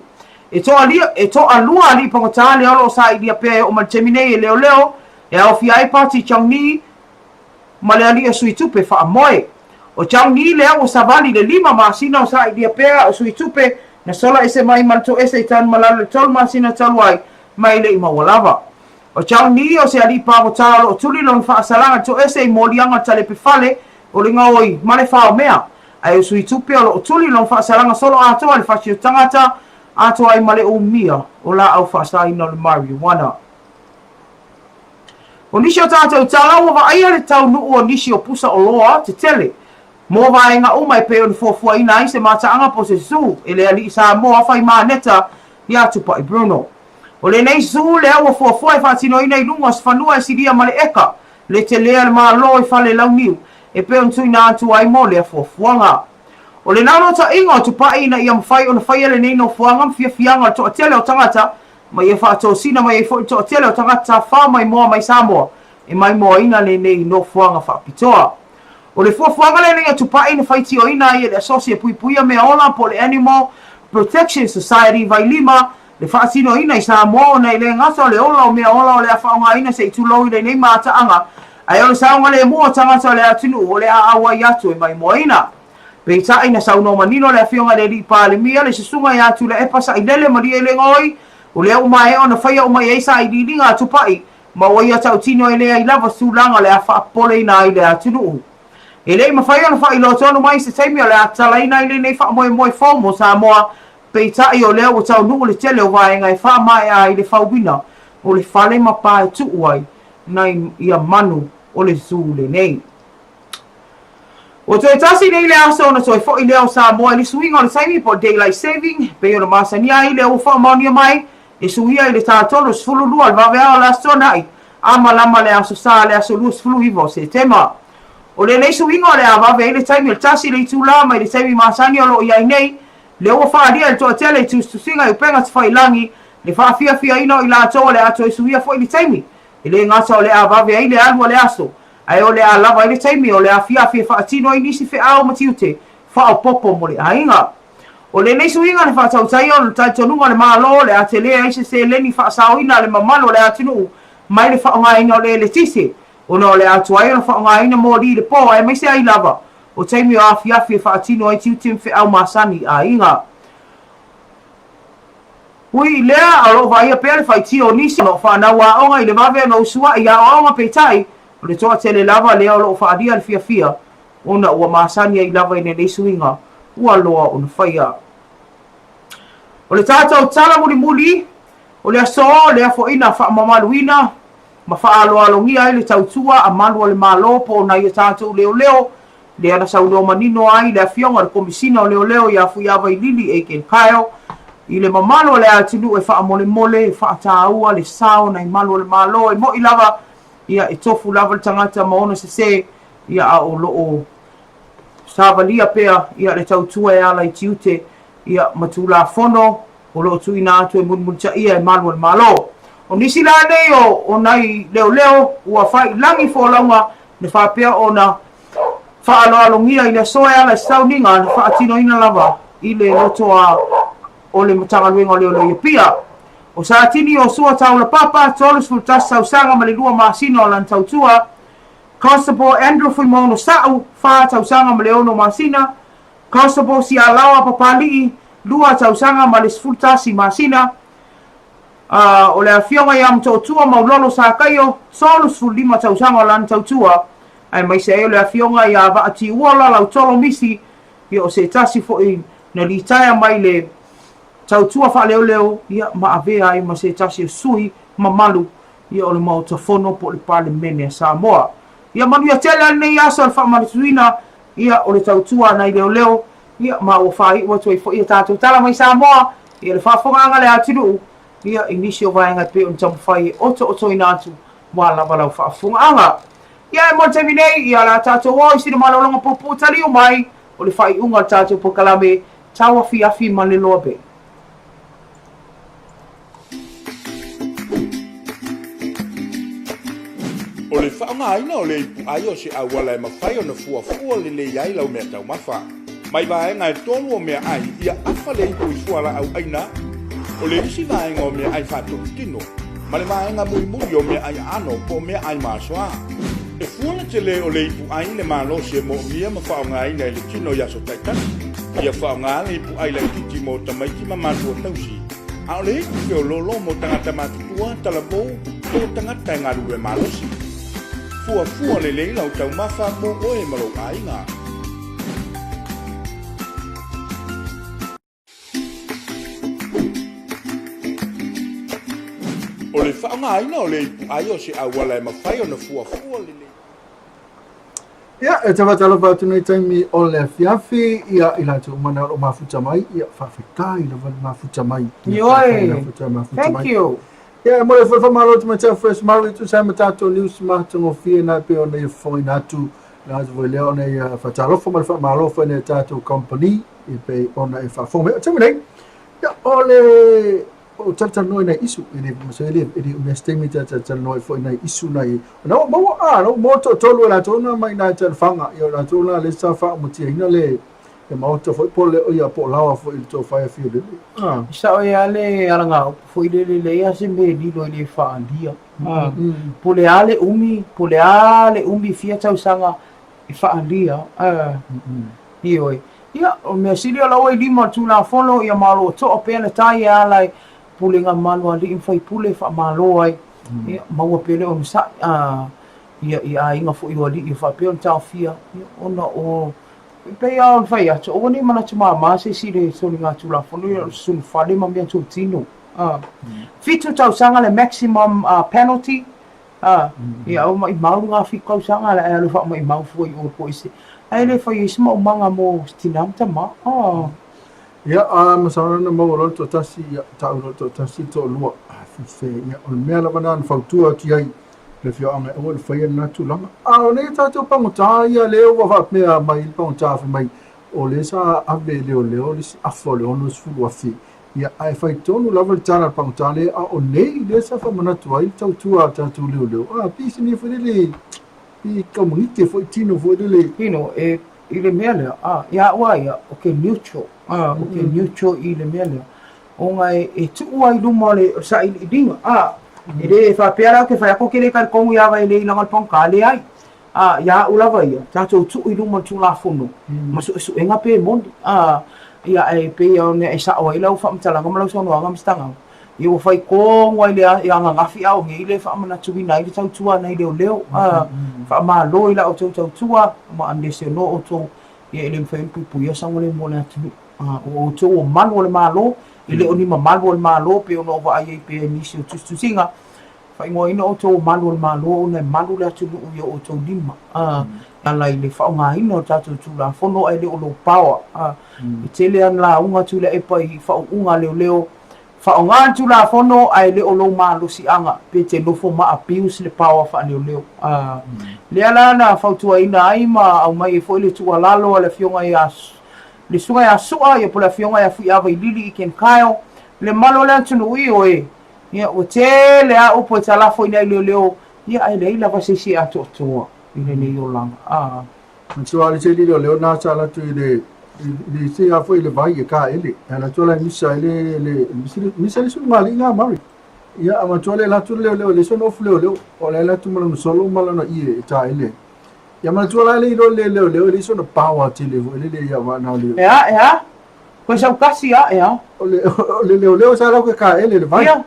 E toalia, e toalua alii pagota lea o lo o sailia pea e oo mai le taimi nei e leoleo e aofia ai Pati Chong Ni ma le alii o Sui Tupe Faamoe. O Chong Yi lea ua savali i le lima masina o sailia pea a o sui tupe na sola ese mai ma le toese i Tanumalala i le tolu masina talu ai ma e le i maua lava. O Chong Yi o se alii pagota o lo o tuli lona faasalaga i le toese i moliaga o le talepe fale o le gaoi ma le faomea, ae o sui tupe o lo o tuli lona faasalaga solo atoa i le fasi o tagata atoa ai ma le umia o laau faasaina o le marijuana. O nisi o tatou tala ua vaaia le taunuu o nisi o pusa oloa tetele mo vaega uma e pei ona fuafuaina ai se mataaga po o se zoo e le alii Samoa fai maneta ia Tupai Bruno. O lenei zoo lea ua fuafua e faatinoina i luga o se fanua e silia ma le eka le tele a le Malo i Falelauniu e pei ona tuuina atu ai mo lea fuafuaga. O le naunautaiga o Tupai ina ia mafai ona faia lenei nofoaga ma fiafiaga o le toatele o tagata ma ia faatosina mai ai foi le toatele o tagata tafafao maimoa mai Samoa e maimoaina lenei nofoaga faapitoa. O le fuafuaga lenei a Tupai na faitioina ai e le Asosi e Puipuia Mea Ola po o le Animal Protection Society Vailima le faatinoina i Samoa ona e le gata o le ola o mea ola o le a faaaogaina se i tulou i lenei mataaga ae o le saogalemu o tagata o le atunuu o le a auai atu e maimoaina. Peitai, na saunoa manino le Afioga i le Alii Palemia, le Susuga ia Tuilaepa Sailele Malielegaoi, o lea ua maea ona faia uma i ai sailiiliga a Tupai, ma ua ia tautino e leai lava se tulaga o le a faapopoleina ai le atunuu. E le i mafai ona faailoa tonu mai se taimi o le a tatalaina ai lenei faamoemoe fou mo Samoa, peitai o lea ua taunuu le tele o vaega e faamaea ai le fauina o le fale ma pa e tuu ai nai ia manu o le zoo lenei. Ua toe tasi nei le aso ona toe foi lea o Samoa i le suiga o le taimi po o le Daylight Saving, e pei ona masania ai lea ua faamaonia mai e suia i le ta 32 o le vaveao o le Aso Toonai a malama le Aso Sa le aso 29 o Setema. O lenei suiga o le a vave ai le taimi o le tasi le itula mai le taimi masani o lo o i ai nei, lea ua faaalia e le toatele i tusitusiga i upega tafailagi le faafiafiaina o i latou o le a toe suia foi le taimi. E le gata o le a vave ai le alu a le aso, ae o le a lava ai le taimi o le afiafi e faatino ai nisi feau ma tiute faaopoopo mo le aiga. O lenei suiga na faatautaia ona talitonuga o le Malo o le a tele ai se seleni faasaoina a le mamalu o le atunuu mai le faaaogaina o le eletise, ona o le a tuai ona faaaogaina moli i le po aemaise ai lava o taimi o afiafi e faatino ai tiute ma feau masani i aiga. Ui i lea, o lo o vaaia pea le faitio o nisi o lo o fanau aoga i le vave ona usuai i aoaoga peitai, o le toatele lava lea o lo o faaalia le fiafia ona ua masani ai lava i lenei suiga ua loa ona faia. O le tatou tala mulimuli o le aso, lea foi na faamamaluina ma faaaloalogia ai le tautua a malu o le Malo po o nai o tatou leoleo, lea na saunoa manino ai le Afioga i le Komesina o Leoleo ia Fuiavailili Aiken Kyle i le mamalu o le atunuu e faamolemole, e faataua le sao o nai malu o le Malo e mo'i lava, ia, e tofu lava le tagata ma ona sese, ia, a o lo o savalia pea, ia, le tautua e ala i tiute, ia, ma Tulafono o lo o tuuina atu e mulimulitaia e malu o le Malo. O nisi la nei o nai leoleo ua faailagi folauga na faapea ona faaaloalogia i le aso e ala i se sauniga na faatinoina lava i le lotoa o le Matagaluega o Leoleo i Apia. O Satini Iosua Taulapapa, 31 tausaga ma le lua masina o lana tautua, Constable Andrew Fuimaono Sa'u, 4 tausaga ma le ono masina, Constable Sialaoa Papali'i, 2 tausaga ma le 11 masina, ā, o le Afioga ia Motootua Maulolo Sakaio, 35 tausaga o lana tautua, aemaise ai o le Afioga ia Vaatiuola Lautolo Misi, ia o se tasi foi na litaea mai le tautua faaleoleo, ia, ma avea ai ma se tasi o sui mamalu, ia, o le Maota Fono po o le Palemene a Samoa. Ia manuia tele lenei aso i le faamanatuina Ia, o le tautua a nai leoleo, ia, ma ua faaiu atu ai foi a tatou tala mai Samoa, ia, le faafofogaaga a le atunuu, ia, i nisi o vaega e pei ona taumafai e otootoina atu ua lava lau faafofogaaga. Ia, e mo le taimi nei, ia, o le a tatou o i sina malologa puupuu taliu mai o le faaiuga o le tatou polokalame tauafiafi ma le loa bei. O le faaaogaina o le ipuai o se auala e mafai ona fuafua lelei ai lau meataumafa. Mai vaega e tolu o meaai ia afa le ipu i fualaau aina, o le isi vaega o meaai faatotutino, ma le vaega mulimuli o meaai aano po o meaai masoa. E fua le tele o le ipuai le malosi e moomia ma faaaogaina i le tino i aso taitasi. Ia faaaoga le ipuai laitiiti mo tamaiti ma matua tausi, a o le ipu feoloolo mo tagata matutua, talavou, po o tagata e galulue malosi. Fuafua lelei lau taumafa mo oe ma lou aiga. O le faaaogaina o le ipuai o se auala e mafai ona fuafua lelei. Ia, e te faatalofa atu nei taimi o le afiafi, ia, i latou uma na o lo o mafuta mai, ia, faafetai lava le mafuta mai. Ia, faafetai Ioe, lava le mafuta thank mai. you. Ia, e momoli foi le faamalo atu mai te Fresh Murray, tusa ai ma tatou news matagofie na e pei ona ia fofogaina atu, le atu foi lea ona ia faatalofa ma le faamalo foi nai a tatou company, e pei ona e faafofoga mai. O taimi nei, ia, o le o talatalanoa i nai isu, e le masalo e le e le umi se taimi ta talatalanoa ai foi i nai isu nai na ua maua a na ua maua toatolu e latou na mai nai talofaga ia o latou na le sa faaumatiaina le le maota foi po le ia po o lawa foi i le tofa ia Fiolele. Ah. Sao ia le alagaupu foi lele leai lava se mea e lilo e le faaalia. Ah. Po le a le umi, po le a le umi fia tausaga e faaalia. Ah. Ioe. Ia, o le mea sili o la ua i lima o le Tulafono, ia ma o lo o toa pea le tai e ala i pulega malu a alii ma faipule e faamalo ai. Ia, maua pea le onosai, a, ia, i aiga foi o alii o faapea ona taofia, ia, ona o, e pei lava ona fai atu, aua ne i manatu mama se isi i le soligatulafono, ia o le sulufale ma mea totino. A, 7 tausaga le maximum penalty, A, ia au maʻimau le gafi tausaga ala e alu faamaʻimau fua i o po i se ae le fai ai se maumaga mo se tina ma tama. A. Ia, a masalo na maua loa le toatasi, ia, tau loa le toatasi, le toalua, a, fefe, ia, o le mea lava lena na fautua atu i ai le afioaga e aua le faia lena tulaga. A o nei tatou pagota ia lea ua faapea mai le pagota fai mai o lea sa ave e leoleo le isi afa o le 60,000 Ia, ae fai tonu lava le tala a le pagota lea, a o nei lea sa faamanatu ai le tautua a tatou leoleo. A, pei se mea foi lele, pei kaumagite foi tino foi lele. Tino, e, i le mea lea, a, ia au a ia, o ke neutral, a, o ke neutral i le mea lea, ona e, e tuu ai i luma o le sailiiliga, a, e le faapea la ou te fai atu ou te le talitonu ia vai lei leaga o le pagota, leai. Ā, i a au lava ia, tātou tuu i luma o le Tulafono ma suesuega pe moni, ā, ia, e pei ona e sao ai lau faamatalaga ma lau saunoaga Mister Ngau, ia ua fai tonu ai le ananafi a o nei le faamanatuina ai le tautua a nai leoleo, ā, faamalo i la outou tautua ma unless e ono outou, ia e le mafai ona puipuia saogalemu o le atunuu. Ā, o outou o malu o le Malo, e le o ni mamalu o le Malo pei ona ou vaai ai pea i nisi o tusitusiga, Faaigoaina outou o malu o le Malo ona e malu le atunuu i o outou lima, a, e ala i le faaaogaina o le tatou Tulafono ae le o lou power, a. E tele ana lauga Tuilaepa i faauuga a leoleo, faaaoga le Tulafono ae le o lou malosiaga pe te nofo ma abuse le power faaleoleo, a. Lea la na fautuaina ai ma aumai ai foi le tuualalo a le Afioga ia le Susuga ia Su'a ia po o le Afioga ia Fuiavailili Ken Kyle, le malu o le atunuu, ioe, Ia, ua tele lava upu e talafo i nai leoleo, ia ae leai lava se isi e atoatoa i lenei olaga. A. Manatua le tele leoleo na sa alu atu i le i le se a foi le vai e kaele. E alu atu la misa i le le misa le sulugalii nga Mari. Ia a manatua le alu atu le leoleo le sona ofu leoleo o le alu atu ma lona solo ma lona ie e taele. Ia manatua la le iloa le leoleo e leai sona power tele foi lele ia wa na le. E a, e a? Koe sau kasi a, e a? O le, o le leoleo sa lau ke kaele le vai. Ia.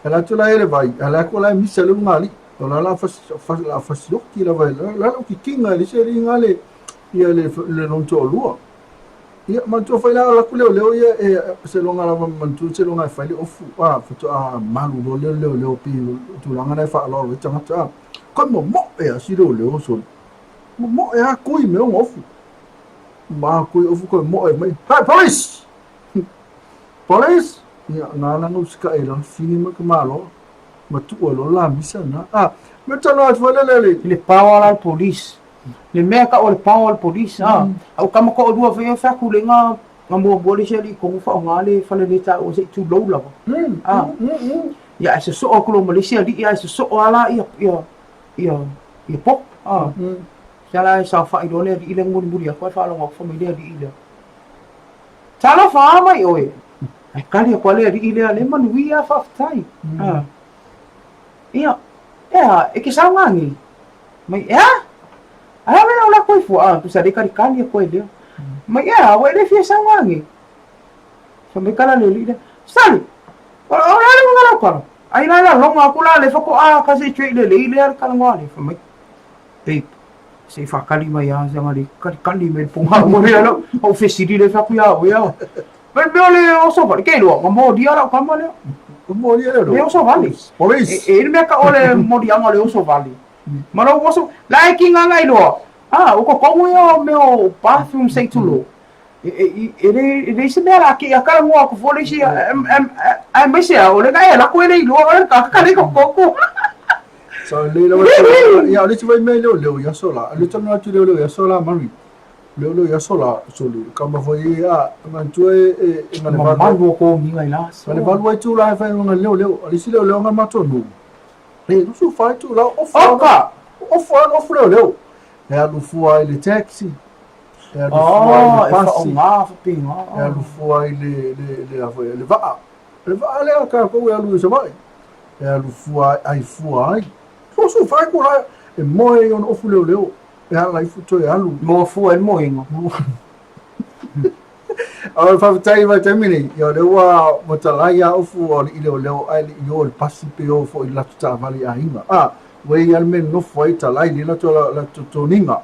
Ala atu la e le vai, ala atu la e misa le lunga O la la fas, fas, la fasioki la vai, la la kikinga le se ringa le, ia le, le lon to lua. Ia, manatua fai la la ku leo leo ia e se longa lava manatua se longa e fai le ofu a fato a malu lo leo leo leo pi tulaga na e faaaloalo ai tagata a. Koe momoe a si leo leo soli. Momoe a kui me onga ofu. Ma kui ofu koe moe mai. Hey, police! Police! Ia, ngā langa usika e lona fini ma ka malo. Ma tua lo la misa na. Ah, me tano atu wale le le. Le power la le police. Le mea ka o le power le police. Ah, au kama ko lua fai fa ku le nga nga mua mua le se ali kongu fa o nga le fale le ta o se tu low lava. Ah. Ia ai se so o kulo Malaysia li ia se so ala ia ia ia ia pop. Ah. Sia la e saofai loa le alii lea na mulimuli atu ae faalogo atu fai mai le alii lea, Talofa a mai oe! Ae kali atu a le alii lea, Le manuia faafetai. A. Ia, e a, e ke sauga nei? Mai, e a? Ai a mea o la koe fua, a, tusa le kalikali a koe lea. Mai ea, ua e le fia sauga nge. Fa mai kala le li lea. Sali! O o la le uiga lau kala. Ai la la longa aku la le fako a ka se tue le lei lea le kala ngoa le. Fa mai, babe, se i whakali mai a se ngari kali kali me ponga mo le lo. O fesili le fa ku ia o ia. Me me le o so vale ke lo, mo dia la kama le. Mo dia le. Le o so vale. Police. E e mea ka o le mo dia le o so vale. Ma lo oso la e ki nganga i loa. Ah, o ko kongo ia o mea o bathroom sei tulo. E e e le e le se mea la ki a kala ngoa ko fole si ai mai se o le ka e la ko le i loa o le ka ka le ko koko. So le la ia le ti vai mea leo leo ia so la. Le tonu atu leo leo ia so la mari. Leo leo ia so la so le ka ma foi a ngan tu e e ngan le valu ko nginga i la so. Le valu ai tu la e fai ngan leo leo. Le si leo leo ngan ma tonu. E lusu fai tu la ofu. Oka. Ofu ana ofu leo leo. E alu fua i le taxi. E alu fua i le Oh, e pasi. whaonga, whapinga. E alu fua i le le le a foi le vaa. Le vaa lea ka kou e alu i Savaii. E alu fua ai fua ai. Lusu fai ku la e moe i ona ofu leo leo. E ala ifu toe alu. Moa fua e moenga. O le faafetai mai taimi nei, ia o lea ua ua talai a ofu o le i leoleo ae le i o i le pasi pe o foi i le latou taavale i aiga. A, ua i ai le mea e nonofo ai talai le latou la totoniga.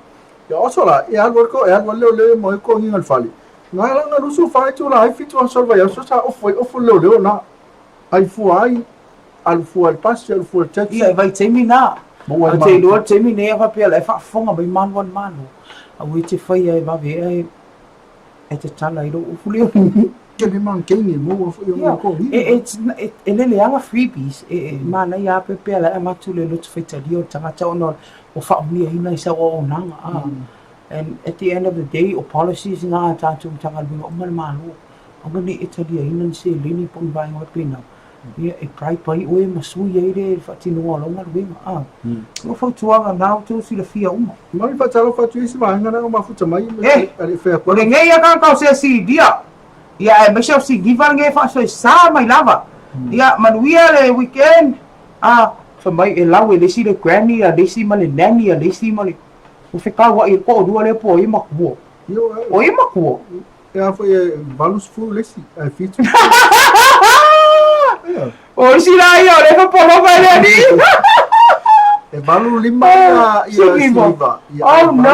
Ia oso la, e alu ai ko e alu ai le leoleo e moe kogiga i le fale. Na la na lusu fa itu la ai fitu aso o le vaiaso sa ofu ai ofu le leoleo na. Ai fua ai, alu fua i le pasi, alu fua i le taxi. Ia, e vaitaimi na. Maua ai Ou te ma. iloa le taimi nei a faapea la e faafofoga mai Malo a le Malo. Aua e te faia e vave ea e e tatala i lou ufu lea. Ke le mankeini maua foi o Ia, kogiga. e, e, e, e lele lava freebies, e, e manaia lava pe pea la e avatu le loto faitalia o le tagata ona ua faaumiaina i sau auaunaga. A. And at the end of the day, o policies na a tatou Matagaluega uma le Malo, aua ne i e taliaina ni seleni po o ni vaega faapena. Ia, e bribe ai oe ma sui ai le faatinoga o lau galuega. A. O fautuaga na outou silafia uma. Mari faatalofa atu i isi vaega na mafuta mai Eh! a le fai atu. O lenei ia tagata o se silia. Ia aemaise o siliva lenei e faasoesa mai lava. Ia manuia le weekend. A, fai mai e lau e le isi le granny a le isi ma le nanny a le isi ma le ua fekauai le toalua lea po o ai matua. O ai matua? E a foi e 80 le isi, ae 70. O isi la ia o lea e fapolova e le alii. E 85 ia ia siliva. Ia Oh no.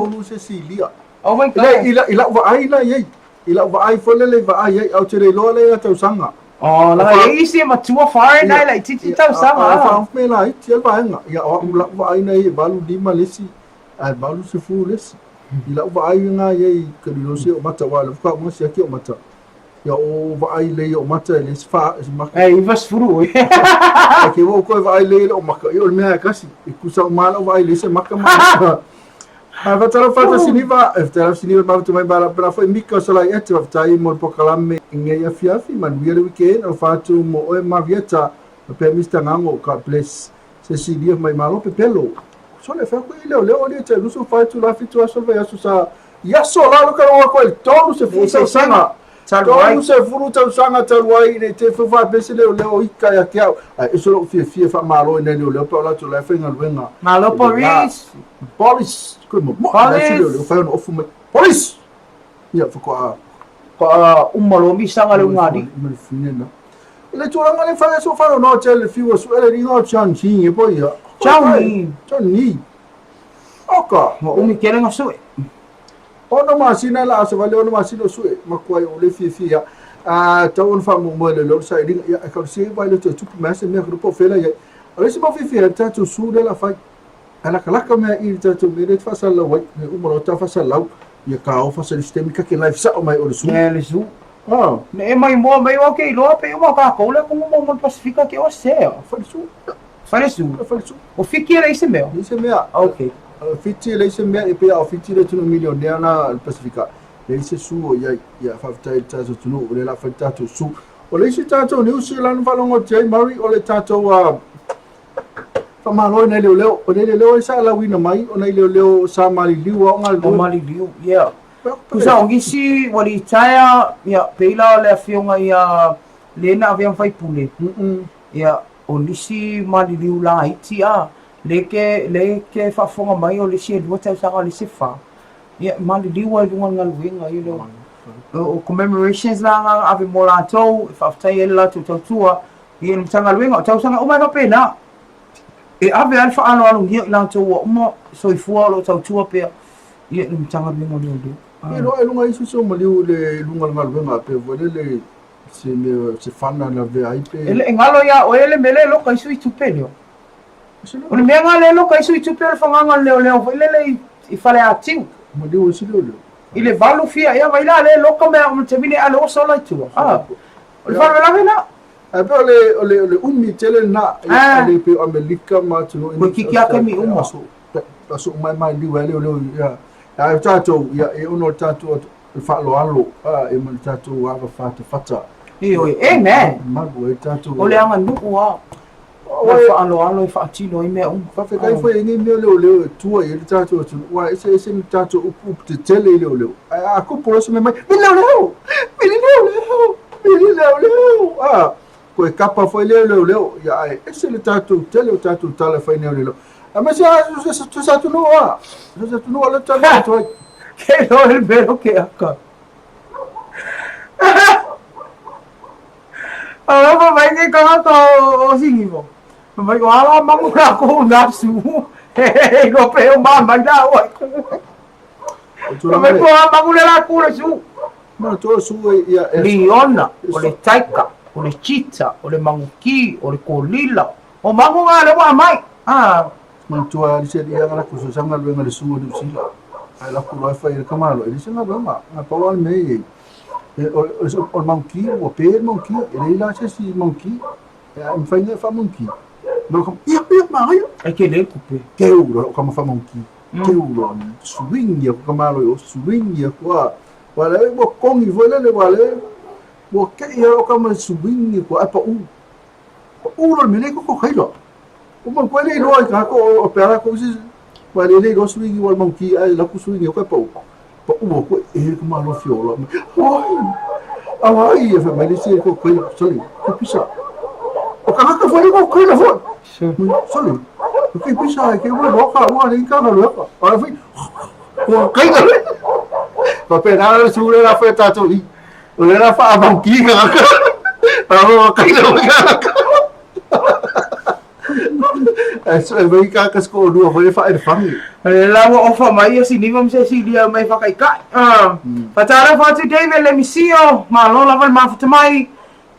80 se silia. Oh my god. I, i lau vaai la i ai. I lau vaai foi lele i vaai ai, ae ou te le iloa lea tausaga. Oh, la e isi e matua foreign ai laitiiti tausaga. A faaofi laiti ai le vaega. Ia o au lau vaai na i e 85 le isi, ae 80 le isi. I lau vaai na i ai ke lilo se o mata, aua o lea faatoa uma siaki ou mata. Ia o vaai lelei i ou mata e le isi fa, isi maka. E 90 oe. Ae ke ua ou toe vaai lelei i lou maka, ia o le mea lava e tasi. E tutusa uma lava lau vaai i le isi maka ma Ae faatalofa atu Siniva, e faatalofa Siniva mafuta mai ma pela foi Mika o Salaiete, faafetai mo le polokalame i nei afiafi, manuia le weekend, alofa atu mo oe Marieta, faapea Mister Gago, God bless. Cecilia mai malo pepelo. Sole fai ku i leo leo ali te lusu fai tu la fitu aso vai aso sa i aso la lo ka wa ko tolu se fu tausaga. Tolu se fulu tausaga talu ai nei te fu fa pese leo leo i ka ya ke au. Ai eso lo fia fia fa malo nei leo leo pa la tu la fai ngaluenga. Malo Boris. Boris. Ko mo. Boris. Leo leo fai ona ofu mai. Boris. Ia fa ko a Ko uma loa misaga le ugali. Ma le fine na. Le tulaga le fai so fa no te le fiwa su ele ringa o Chang Chi e po ia. Chang Ni. Chang Ni. Oka. Ua umi tele na sue. Ono masina la aso vale ono masina o sue makuai o le fiafia ia. A tau ona faamoemoe le leo sailiga ia e kausia vai le toe tupu mai se mea po fela ia. O le isi mau fiafia le tatou su lea la fai. Ae lakalaka mea i le tatou mea lea e faasalalau ai. Mea uma loa ta faasalalau ia ka o faasalalau se taimi ka ke live sao mai o le su. Ne le su. Ah. Ne e mai moa mai o ke iloa pe uma kākou le kumu mo mo le Pasifika ke o sea. Fai le su. Fai le su. Fai le su. O Fiti e leai se mea. Leai se mea. Okay. Fiti e leai se mea, e pei a o Fiti le atunuu milionea na le Pasifika. Leai se su o i ai. Ia, faafetai i le tatou atunuu, o lea o le a fai le tatou su. O le isi tatou news e lanu faalogo atu ai, Murray, o le tatou faamalo i nai leoleo. O nai leoleo ai sa alauina mai, o nai leoleo sa maliliu a o galulue. O maliliu, yeah. Tusa o nisi ua retire, ia, pei la o le afioga ia le na avea ma faipule. Ia, o nisi maliliu laiti a. Lea e te, lea e te faafofoga mai o le isi e 2 tausaga o le isi e 4, ia e maliliu lava i luga o le galuega ia lea. O commemorations la na ave mo latou e faafetai ai le latou tautua i le Matagaluega. O tausaga uma e faapena. E ave lava le faaaloalogia i latou ua uma soifua o lo o tautua pea i le Matagaluega o Leoleo. E iloa ai luga isi se maliu i le luga o le galuega pe foi lele se mea se fana na avea ai pe. E le galo ia oe le mea lea e loka ai sui tupe leo. O le mea lena lea e loka ai sui tupe o le fagaga o le leoleo foi lele i Faleatiu. Maliu e se leoleo. I le 8 fia ea vai la lea e loka mai au ma le taimi nei a le oso la i tua. Ah. O le faalavelave lena. Ae pei o le o le o le umi tele lena e le pei o Amerika ma atunuu Ua kiki a taimi uma. Aso uma e maliliu ai leoleo ia. Ae o tatou ia e ono o le tatou le faaaloalo e ma le tatou ava fatafata. Ioe, amen. Malu ai tatou. O le aganuu lava. O le faaaloalo e faatino ai mea uma. Faafetai foi i nei mea leoleo e tua i ai le tatou atunuu, aua e eseese le tatou upu upu tetele i leoleo. Ae a kupu loa se mea mai, Vili leoleo! Vili leoleo! Vili leoleo! A, toe kapa foi lea leoleo, ia ae ese le tatou tele o tatou tala e fai nei o leoleo. Aemaise lava so se atunuu a, so se atunuu a lea tala atu ai. Ke loa le mea o ke aka. Alofa mai ke tagata o Sinivo. Fai mai, o a la mangu lakou na su. He iloa pe o ma mai la ua. Fai mai po a mangu le lakou le su. Ma to su e ia e. Liona, o le taika, o le cheetah, o le manguki, o le kolila. O mangu nga le ua mai. Ah. Manatua ali se ia la ku so sanga luenga le su o New Zealand. Ai la ku lo fa i ka malo, e se nga luenga, nga pa wa me i. O le monkey, ua pē le monkey, e leai la se isi monkey, e mafai ona e faa-monkey. Ma ka, ia, ia, manaia. Ai ke le kupe. Keu loa lau kama faa-monkey. Keu loa, swing ia ku kama alo i o, swing ia ku a. Ua le, ua kogi foi lele, ua le, ua kei ia lau kama swing ia ku a, e paʻū. Paʻū loa le mea nei koko kaila. Ua mau koe le iloa i ka hako o pe ala ko isi, ua le le iloa swing ua le monkey ai la ku swing o ka paʻū. Paʻū ko e ka malo fiola. Ai. Ai e fa mai le se ko kai soli. Ko pisa. O ka haka foi ko kai la foi. Soli. O kai pisa ke ua roka ua le ka ga loka. Ora foi. Ko kai la. Pa pe na le su le la foi tatou i. O le la fa monkey ka ka. Pa o kai la ka. E so e wei ka ka sko lua foi fa e fangi. E la ua ofa mai ia Siniva ma se silia mai whakaikai. Whatara whatu David le misio, malo lava le mafuta mai.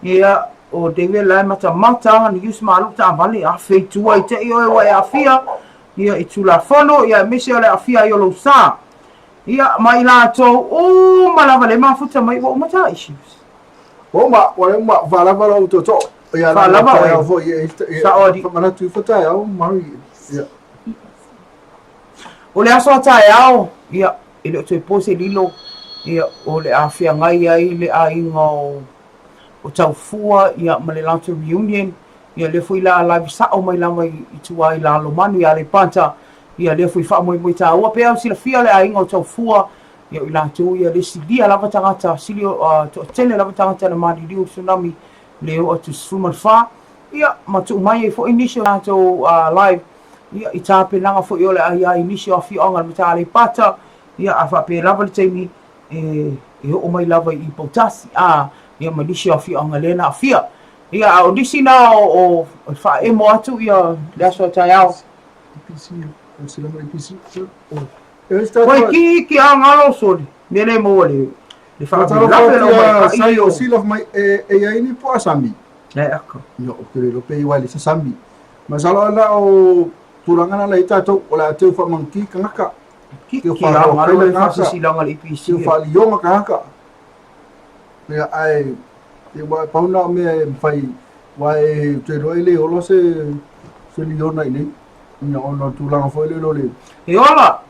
Ia, o David la e mata mata, ni use malo ta vale a fei tua i te i oe wa e afia. Ia, i tulafono, ia e mese o le afia i o lou sa. Ia, mai latou, uma lava le mafuta mai ua uma ta issues. Ua uma, ua uma, faalava lou tootoo. Ia, Faalava oe. oe. Foi, e, e, Sao alii. Faamanatu ifo taeao, Mari. Ia. O le aso a taeao, ia, e le o toe po se lilo, ia, o le a feagai ai le aiga o, o Taufua, ia, ma le latou reunion, ia, lea foi la live sao mai lava i, i tua i Lalomanu i Aleipata, ia, lea foi faamoemoe taua. Pei lava ona silafia le aiga o Taufua, Ia o i latou ia le silia lava tagata, sili o toatele lava tagata na maliliu i le tsunami le oo atu i le 14, ia ma tuu mai ai foi nisi o latou live ia i tapenaga foi o le a i ai nisi o afioaga o le Mata Aleipata, ia a faapea lava le taimi e e oo mai lava i Poutasi, a ia ma nisi o afioaga lea na aafia. Ia a o nisi na o o faaemo atu ia le aso a taeao. Koe ki a ngalo soli, me le maua le le faalavelave lau mai ka i o. Sila mai e e ia ini po asami. Le aka. Yo o ke lo pe wali sa sami. Masalo ana o tulaga na lai tatou o le a teu faamanki kangaka. Ki ki a ngalo le faasisilaga le EPC. Teu faalioga kangaka. Ia ae e wa pau na o mea e mafai aua e ou te iloa e le ola se se liona i nei. Ia ona o le tulaga foi lele o le E ola!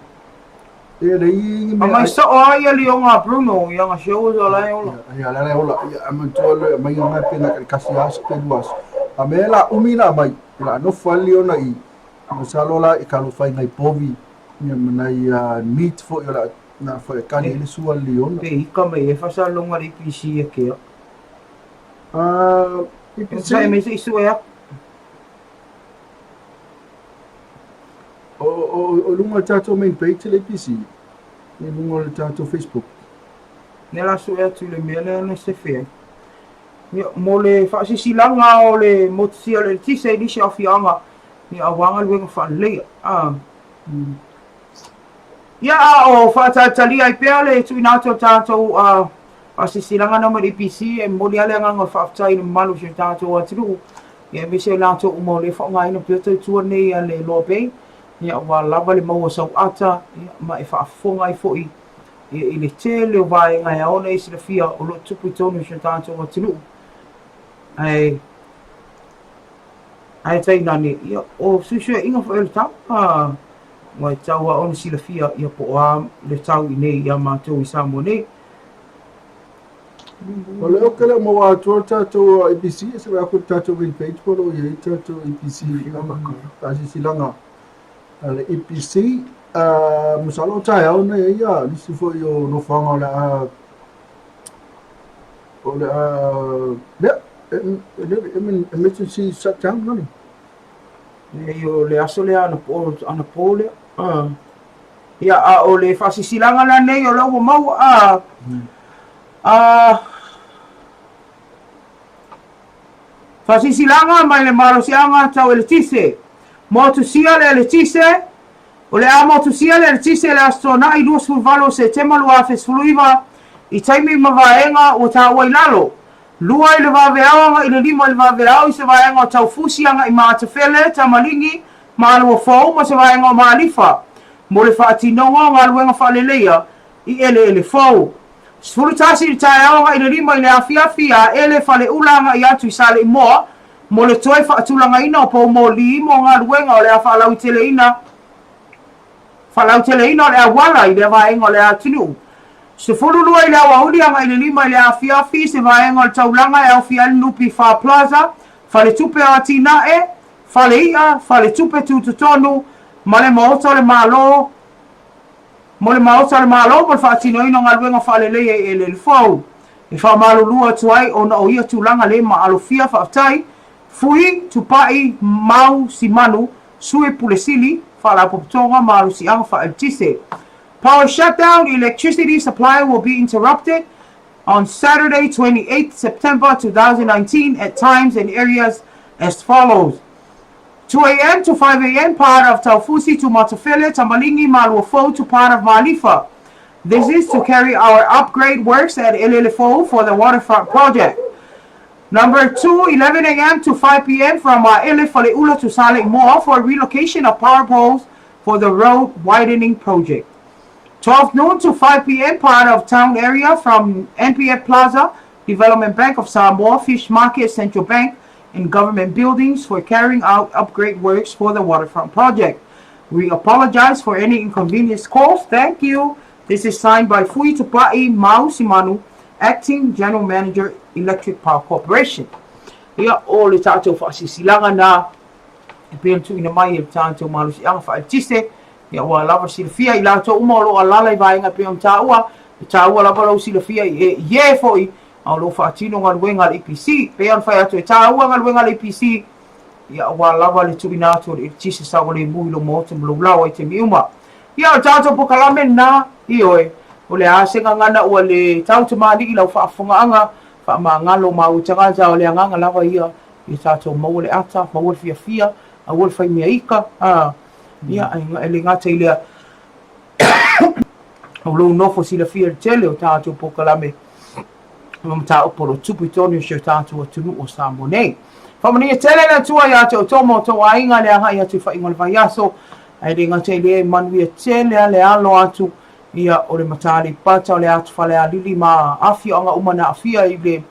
E leai ni mea. Aumai soo lava ia lioga a Bruno i ana shows o la e ola. Ia la e ola. Ia a manatua le aumaiga na pe na kasi aso pe lua aso. A mea la umi na aumai, la nofo lava le liona i masalo la i kalofai nai povi ia ma nai meat foi o le a na foi e kali ai le sua le liona. Pe ika mai e fasalonga le EPC e kea. Ah, EPC. Sa e mai se i sue atu. o luga o le tatou main page le APC, i luga o le tatou Facebook. Lea la sue atu i le mea lea na sefe ai. Ia, mo le faasilasilaga o le motusia o le eletise i nisi o afioaga, ia, aua galuega faaleleia. A. Ia, a o faataitalia ai pea le tuuina atu o le tatou faasilasilaga na mai le EPC, e momoli lava le agaga o le faafetai i le mamalu o si o tatou atunuu, ia, aemaise o i latou uma o lea e faaaogaina pea tautua nei a le Loa Bay, ia, aua lava le maua o sau ata, ia, ma e faafofoga ai foi ia, i le tele o vaega e ao ona e silafia o lo o tupu i totonu o si o tatou atunuu. Ae, ae tainane, ia, o suesueaiga foi o le tau, a, ua e tatau lava ona silafia ia po o a le tau i nei iā matou i Samoa nei. O le oke le maua atu o le tatou APC, e se aku le tatou main page po o lo o i ai tatou APC faasilasilaga a le APC. Masalo o taeao nei ia nisi foi o nofoaga o le a o le a lea emergency shutdown nani. Leai o le aso lea anapo lea. Ia, a o le faasilasilaga la nei o lea ua maua, a, a, Faasilasilaga mai le malosiaga tau eletise. Motusia le eletise, O le a motusia le eletise i le Aso Toonai 28 o Setema 2019 i taimi ma vaega ua taua i lalo. 2 i le vaveao agai i le 5 i le vaveao i se vaega o Taufusi agai Maatafele, Tamaligi, Maluafou ma se vaega o Maalifa mo le faatinoga o galuega faaleleia i eleele fou. 11 i le taeao agai i le 5 i le afiafi, Aele, Faleula agai atu i Saleimoa mo le toe faatulagaina o poumoli mo galuega o le a faalauiteleina Faalauteleina o le auala i lea vaega o le atunuu. 12 i le aoauli agai i le 5 i le afiafi se vaega o le taulaga e aofia ai le NPF Plaza, Faletupe o Atinae, Fale I'a, Faletupe Tutotonu ma le Maota o le Malo mo le Maota o le Malo mo le faatinoina o galuega faaleleia i eleele fou. E faamalulu atu ai ona o ia tulaga le maalofia faafetai, Fui, Tupai, Mau, Simanu, Sui Pule Sili, Faalapotopotoga Malosiaga Faaeletise. Power shutdown, electricity supply will be interrupted on Saturday 28 September 2019 at times and areas as follows. 2 a.m. to 5 a.m. part of Taufusi to Matafele, Tamalingi, Maluafou to part of Malifa. This is to carry our upgrade works at Elelefou for the waterfront project. Number 2, 11 a.m. to 5 p.m. from Ele Faleula to Saleimoa for relocation of power poles for the road widening project. 12 noon to 5 p.m. part of town area from NPF Plaza, Development Bank of Samoa, Fish Market, Central Bank, and government buildings for carrying out upgrade works for the waterfront project. We apologize for any inconvenience caused. Thank you. This is signed by Fui Tupai Mau Simanu, Acting General Manager, Electric Power Corporation. Ia, o le tatou faasilasilaga na e pei ona tuuina mai e le tatou malosiaga faaeletise, ia ua lava silafia i latou uma o lo o alaala i vaega e pei ona taua, e taua lava lou silafia i e, i e foi a o lo o faatino galuega a le EPC. E pei ona fai atu e taua galuega a le EPC, ia aua lava le tuuina atu o le eletise saogalemu i lou maota ma lou laoa i taimi uma. Ia, o le tatou polokalame lena, ioe, o le a se gagana ua le tau tamalii i lau faafofogaaga, faamagalo maua tagata, o le agaga lava ia, ia tatou maua le ata, maua le fiafia, aua le fai mea ika, a, ia, e le gata i lea, o lou nofo silafia i le tele o tatou polokalame ma mataupu o lo o tupu i totonu o si o tatou atunuu o Samoa nei. Faamanuia tele le Atua ia te outou ma outou aiga le agai atu i faaiuga o le vaiaso, ae le gata i lea e manuia tele a le alo atu ia o le Mataleipata, o le atu Falealili ma afioaga uma na aafia i le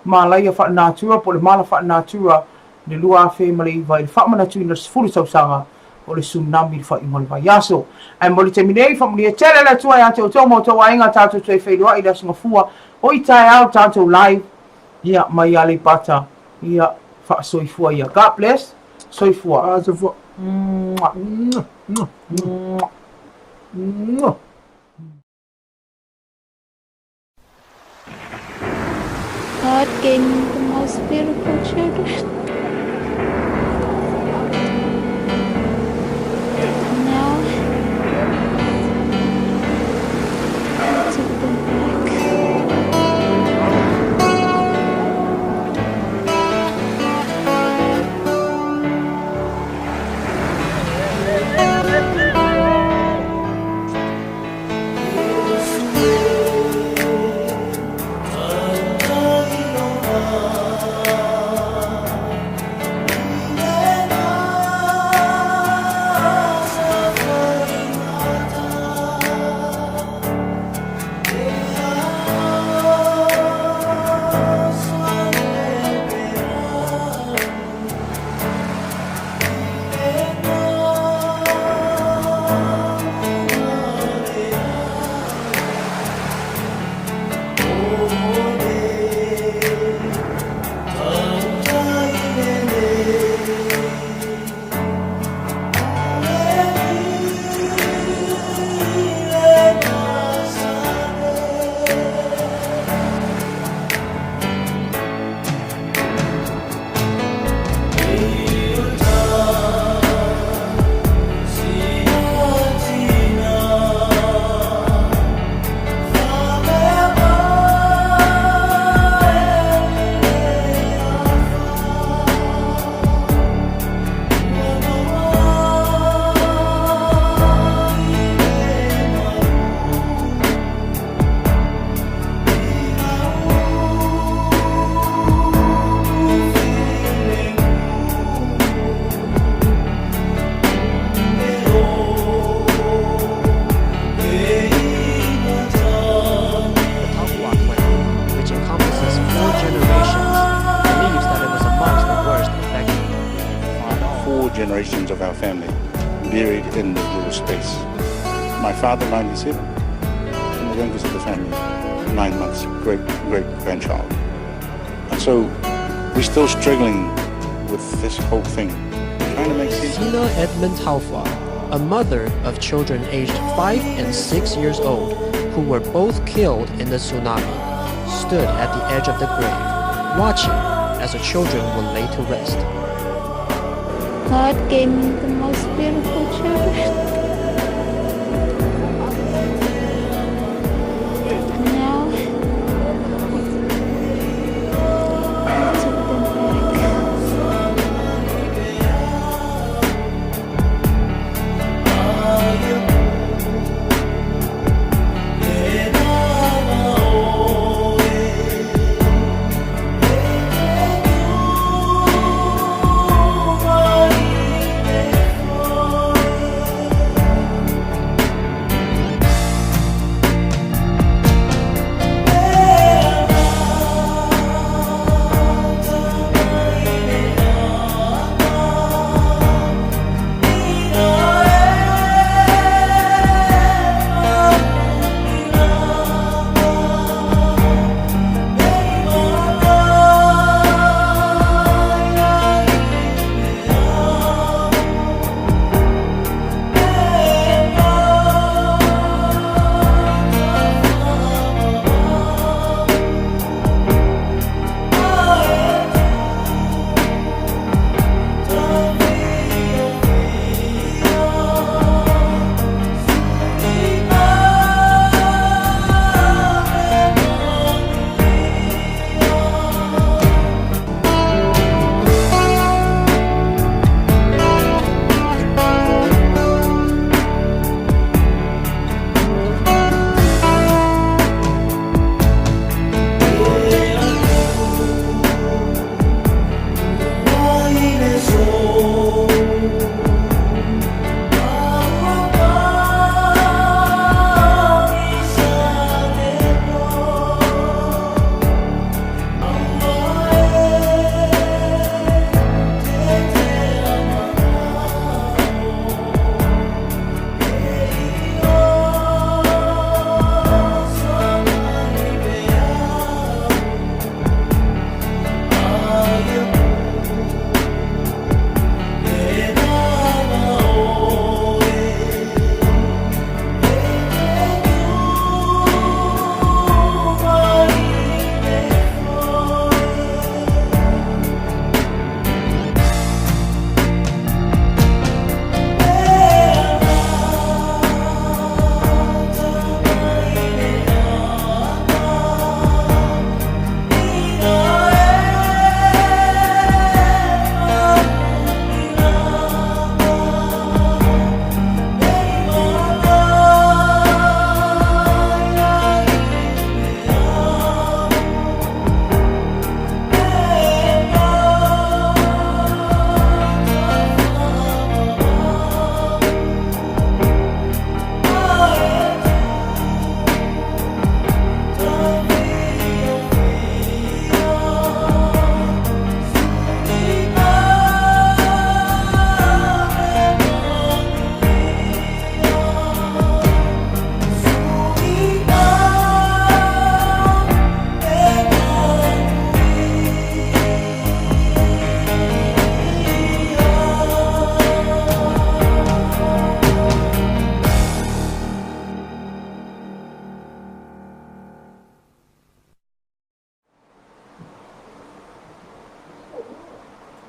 malaia faalenatura po o le mala faalenatura i le 2009 i le faamanatuina o le 10 tausaga o le tsunami i le faaiuga o le vaiaso. Ae mo le taimi nei, faamanuia tele le Atua ia te outou ma outou aiga, tatou toe feiloai i le Aso Gafua o i taeao tatou live ia mai Aleipata ia faasoifua ia. God bless. Soifua. Soifua. Mwah. Mwah. Mwah. Mwah. Mwah. God gave me the most beautiful children. And now generations of our family buried in this little space. My father, 97, and the youngest of the family, 9 months, great-great-grandchild. And so we're still struggling with this whole thing, trying to make sense. Sina Edmund Taufua, a mother of children aged 5 and 6 years old who were both killed in the tsunami, stood at the edge of the grave, watching as the children were laid to rest. God gave me the most beautiful children.